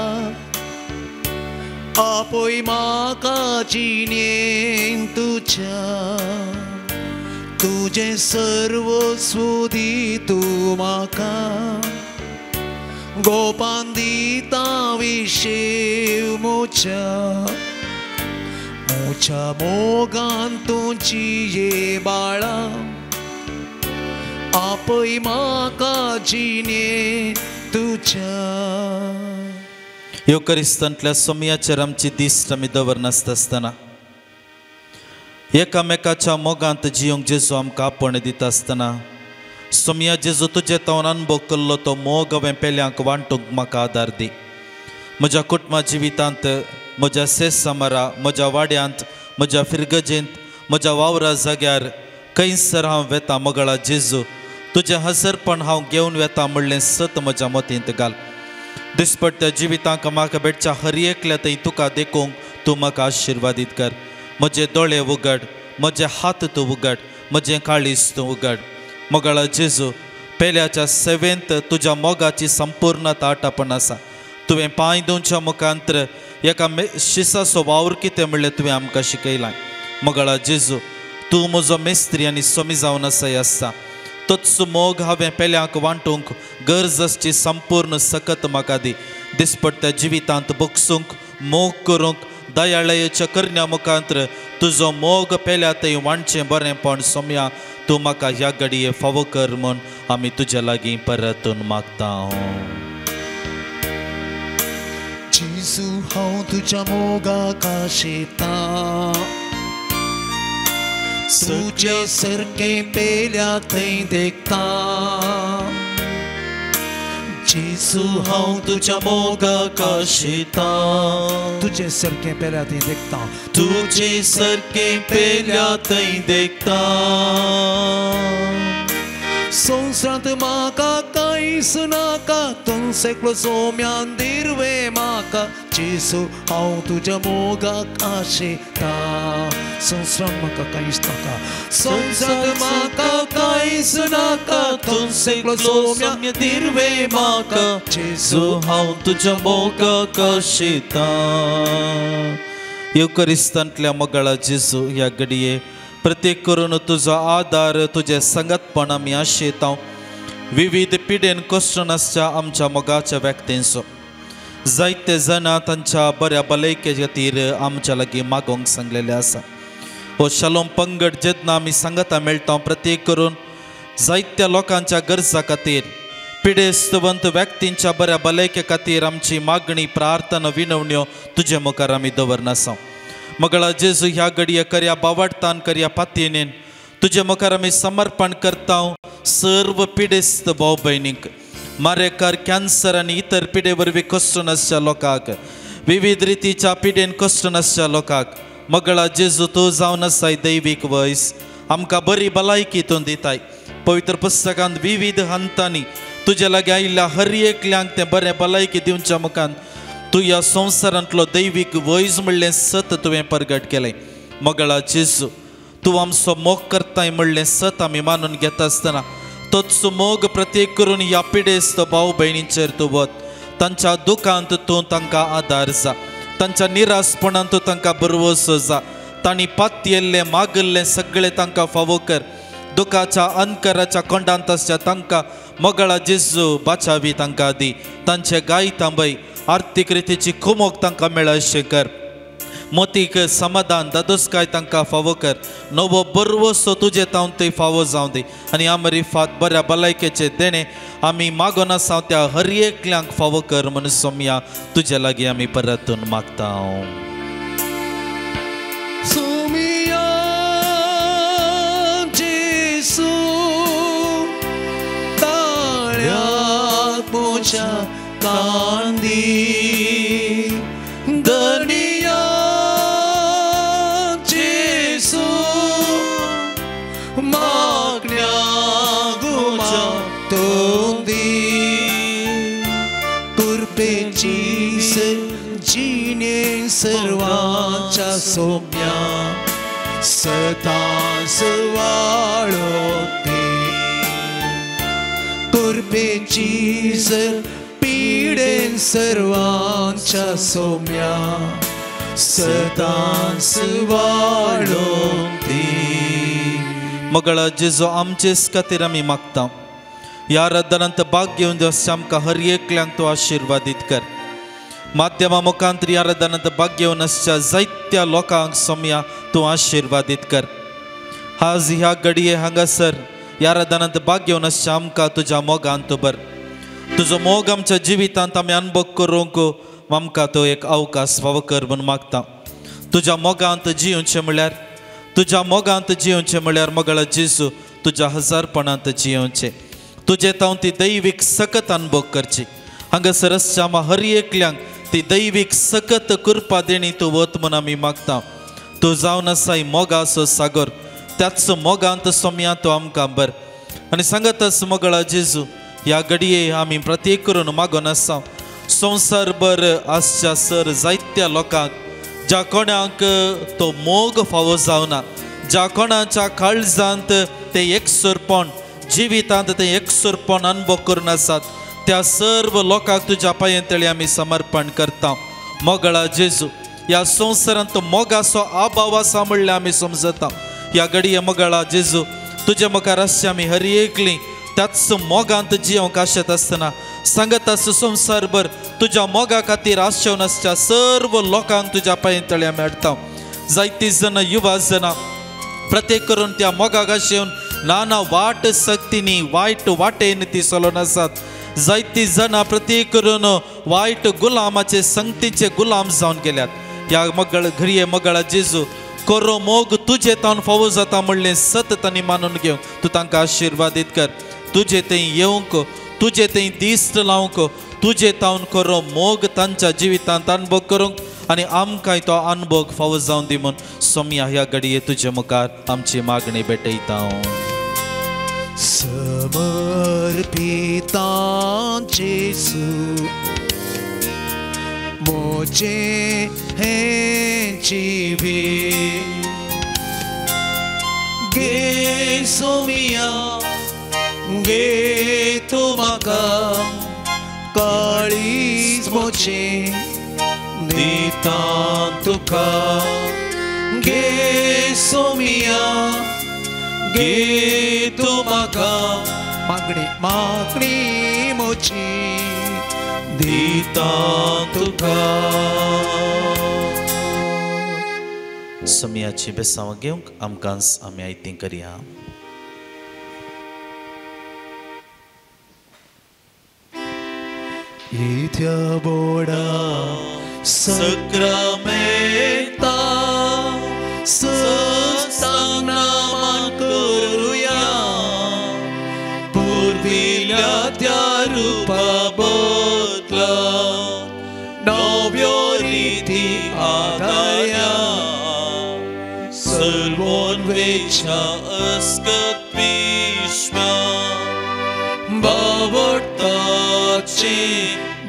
आपय म्हाका जिणेन तुज्या तुजें सर्वस्व दी तूं म्हाका गोपान दिता विशेव मुच्या मुच्या मोगान तुजी ये बाळा आपय म्हाका जिणेन तुज्या. येवकरिस्तांतल्या सोमयाचेर आमची दिश्ट आमी दवरनासता आसतना एकामेकाच्या मोगांत जियोंक जेजू आमकां आपोवणें दिता आसतना सोमया जेजू तुजे तावन अनुभव केल्लो तो मोग हांवें पेल्यांक वांटूंक म्हाका आदार दी. म्हज्या कुटुंबा जिवितांत, म्हज्या सेसामारा, म्हज्या वाड्यांत, म्हज्या फिरगजेंत, म्हज्या वावरा जाग्यार खंयसर हांव वेता मोगळा जेजू तुजें हजरपण हांव घेवन वेता म्हणलें सत म्हज्या मतींत घाल. दिसपट्ट्या जिवितांक म्हाका भेटच्या हर एकल्या थंय तुका देखूंक तूं म्हाका आशिर्वादीत कर. म्हजे दोळे उगड, म्हजे हात तूं उगड, म्हजें काळीज तूं उगड. मोगाळा जेजू पेल्याच्या सेवेंत तुज्या मोगाची संपूर्णता आटापण आसा. तुवें पांय दिवच्या मुखांतर एका शिसाचो वावर कितें म्हणलें तुवें आमकां शिकयलां. मोगाळा जेजू तूं म्हजो मेस्त्री आनी सोमी जावन आसाय आसता. तोच मोग हांवें पेल्यांक वांटूंक गरज आसची संपूर्ण सकत म्हाका दी. दिसपट्ट्या जिवितांत बगसूंक, मोग करूंक, दयाळायेच्या करण्या मुखांतर तुजो मोग पेल्या थंय वांटचें बरेंपण सोम्या तूं म्हाका ह्या घडये फावो कर म्हूण आमी तुज्या लागीं परतून मागता. जेजू हांव तुज्या मोगाक आशेतां तुजे सारकें पेल्या थंय देखता. जेजू हांव तुज्या मोगाक आशेतां तुजे सारकें पेल्या थंय देखता तुजे सारकें पेल्या थंय देखता. संवसारांत म्हाका कांयच नाका तूं एकलो सोम्यान दिरवे म्हाका. जेजू हांव तुज्या मोगाक आशेतां संवसारांत म्हाका कांयच नाका संवसारांत म्हाका कांयच नाका तूं एकलो सोम्यान दिरवे म्हाका. जेजू हांव तुज्या मोगाक आशेतां. येवकरिस्तांतल्या मोगाळा जेजू ह्या घडये प्रत्येक करून तुजो आदार तुजें संगतपण आमी आशेता. विविध पिडेन कश्ट आसच्या आमच्या मोगाच्या व्यक्तींचो जायते जाणां तांच्या बऱ्या भलायके खातीर आमच्या लागीं मागोवंक सांगलेलें आसा. हो शालोम पंगड जेन्ना आमी सांगता मेळटा प्रत्येक करून जायत्या लोकांच्या गरजा खातीर पिडेस्तवंत व्यक्तींच्या बऱ्या भलायके खातीर आमची मागणी प्रार्थना विनवण्यो तुजे मुखार आमी दवरनासा. मगळा जेजू ह्या घडये करया बावडतान करया पातयेन तुजे मुखार आमी समर्पण करता सर्व पिडेस्त भाव भयणींक मारेकार कॅन्सर आनी इतर पिडे वरवीं कश्ट नासच्या लोकांक विविध रितीच्या पिडेन कश्ट नासच्या लोकांक मगळा जेजू तूं जावन आसाय दैवीक वयस आमकां बरी भलायकी तूं दिताय. पवित्र पुस्तकांत विविध हंतांनी तुजे लागीं आयिल्ल्या हर एकल्यांक तें बरें भलायकी दिवच्या मुखान तूं ह्या संवसारांतलो दैवीक वैज म्हणलें सत तुवें परगट केलें. मगळा जेजू तूं आमचो मोग करताय म्हणलें सत आमी मानून घेता आसतना तोच मोग प्रत्येक करून ह्या पिडेस्त भाव भयणींचेर तूं वत. तांच्या दुखांत तूं तांकां आदार जा, तांच्या निरासपणांत तूं तांकां बरवसो जा. तांणी पातयेल्लें मागिल्लें सगळें तांकां फावो कर. दुखाच्या अंकराच्या कोंडांत आसच्या तांकां मोगाळा जेजू बाचावी तांकां दी. तांचे गाय तांबय आर्थीक रितीची कुमोक तांकां मेळशें कर. मोतीक समाधान दादोसकाय तांकां फावो कर. नवो बरवसो तुजे तावन थंय फावो जावं दी आनी आमरी फात बऱ्या भलायकेचें देणें आमी मागोन आसा त्या हर एकल्यांक फावो कर म्हूण सोमया तुजे लागीं आमी परतून मागता. सोमिया जेजू ताळ्याक म्हज्या कांदी दनिया जेजू मागण्या गुमा तोंदी कुरपेची जिणे सर्वांच्या सोम्या सदांच वाळोते. शिलुबेची जर पिडेन सर्वांच्या सोम्या सदांच वाडोवंक दी. मगळा जेजू आमचेच खातीर आमी मागता ह्या आराधनांत भाग घेवन दिवस आमकां हर एकल्यांक तूं आशिर्वादीत कर. माध्यमा मुखांत ह्या आराधनांत भाग घेवन आसच्या जायत्या लोकांक सोम्या तूं आशिर्वादीत कर. आज ह्या घडये हांगासर ह्या आराधनांत भाग घेवन आसच्या आमकां तुज्या मोगान तूं भर. तुजो मोग आमच्या जिवितांत आमी अनुभव करूंक आमकां तो एक अवकाश फावो कर म्हूण मागता. तुज्या मोगांत जियोवचें म्हणल्यार तुज्या मोगांत जियोवचें म्हणल्यार मोगाळ जेजू तुज्या हजारपणांत जियोवचें. तुजे तावन ती दैवीक सकत अनुभव करची. हांगासर आसच्या आमा हर एकल्यांक ती दैवीक सकत कृपा देणी तूं वत म्हूण आमी मागता. तूं जावन आसाय मोगाचो सागर त्याच मोगांत सोम्या तूं आमकां भर. आनी सांगताच मोगळा जेजू ह्या घडये आमी प्रत्येक करून मागून आसा संवसारभर आसच्या सर जायत्या लोकांक ज्या कोणाक तो मोग फावो जावना ज्या कोणाच्या काळजांत ते एकसुरपण जिवितांत ते एकसुरपण अनुभव करून आसात त्या सर्व लोकांक तुज्या पांये तळी आमी समर्पण करता. मोगळा जेजू ह्या संवसारांत मोगाचो अभाव आसा म्हणल्यार आमी समजता. ह्या घडये मोगळा जेजू तुज्या मुखार आसच्या आमी हर एकली त्याच मोगांत जियोवंक आशेत आसतना सांगत आस संवसारभर तुज्या मोगा खातीर आशेवन आसच्या सर्व लोकांक तुज्या पांये तळी आमी हाडटा. जायतीं जाणां युवा जाणां प्रत्येक करून त्या मोगाक आशेवन नाना वाट सक्तींनी वायट वाटेन ती चलोवन आसात. जायतीं जाणां प्रत्येक करून वायट गुलामाचे संगतीचे गुलाम जावन गेल्यात. ह्या मगळ घडये मगळा जेजू करो मोग तुजे तावन फावो जाता म्हणलें सत तांणी मानून घेवन तूं तांकां आशिर्वादीत कर. तुजे थंय येवंक तुजे थंय दिश्ट लावंक तुजे तावन करो मोग तांच्या जिवितांत अनुभव करूंक आनी आमकांय तो अनुभव फावो जावन दी म्हूण सोम्या ह्या घडये तुजे मुखार आमची मागणी भेटयता. समर्पिता जेजू मोजे हें जिवीत गे सोमिया गे तूं म्हाका काळीज मोजें दिता तुका गे सोमिया गे तूं म्हाका मागणी मागणी मोजी दिता तुका. सोम्याची बेसांव घेवंक आमकां आमी आयतीं करया. इथ्या बोडा सक्रामेंता सस्तांगनामान करुया पुर्विल्या त्या रुपा बदला नव्यो रिती आदाया सर्वोन्वेषा अस्कत विश्वा बावडताचे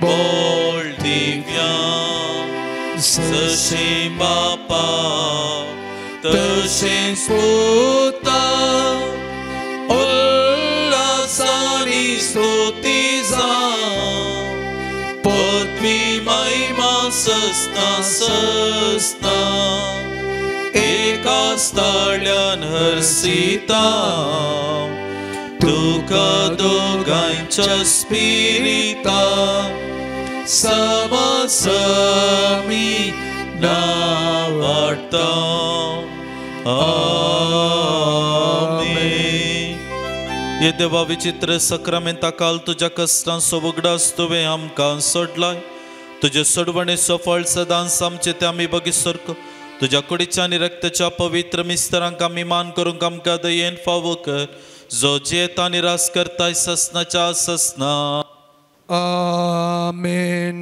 बोल दिव्या जशें बापा तशें पुता उल्हासानी स्तुती जावं पदवी महिमा सस्ता सस्ता एका स्थाळ्यान हर्षिता तुका दोगांच्या स्पिरिता समसमी नावाडता. आमेन. हे देवा विचित्र सक्रामेंता काल तुज्या कश्टांचो उगडास तुवें आमकां सोडलाय. तुजे सोडवणेचो फळ सदांच आमचे ते आमी बगीसरको तुज्या कुडीच्या आनी रक्ताच्या पवित्र मिस्तरांक आमी मान करूंक आमकां दयेन फावो कर जो जियेता आनी रास करताय ससनाच्या ससना. आमेन.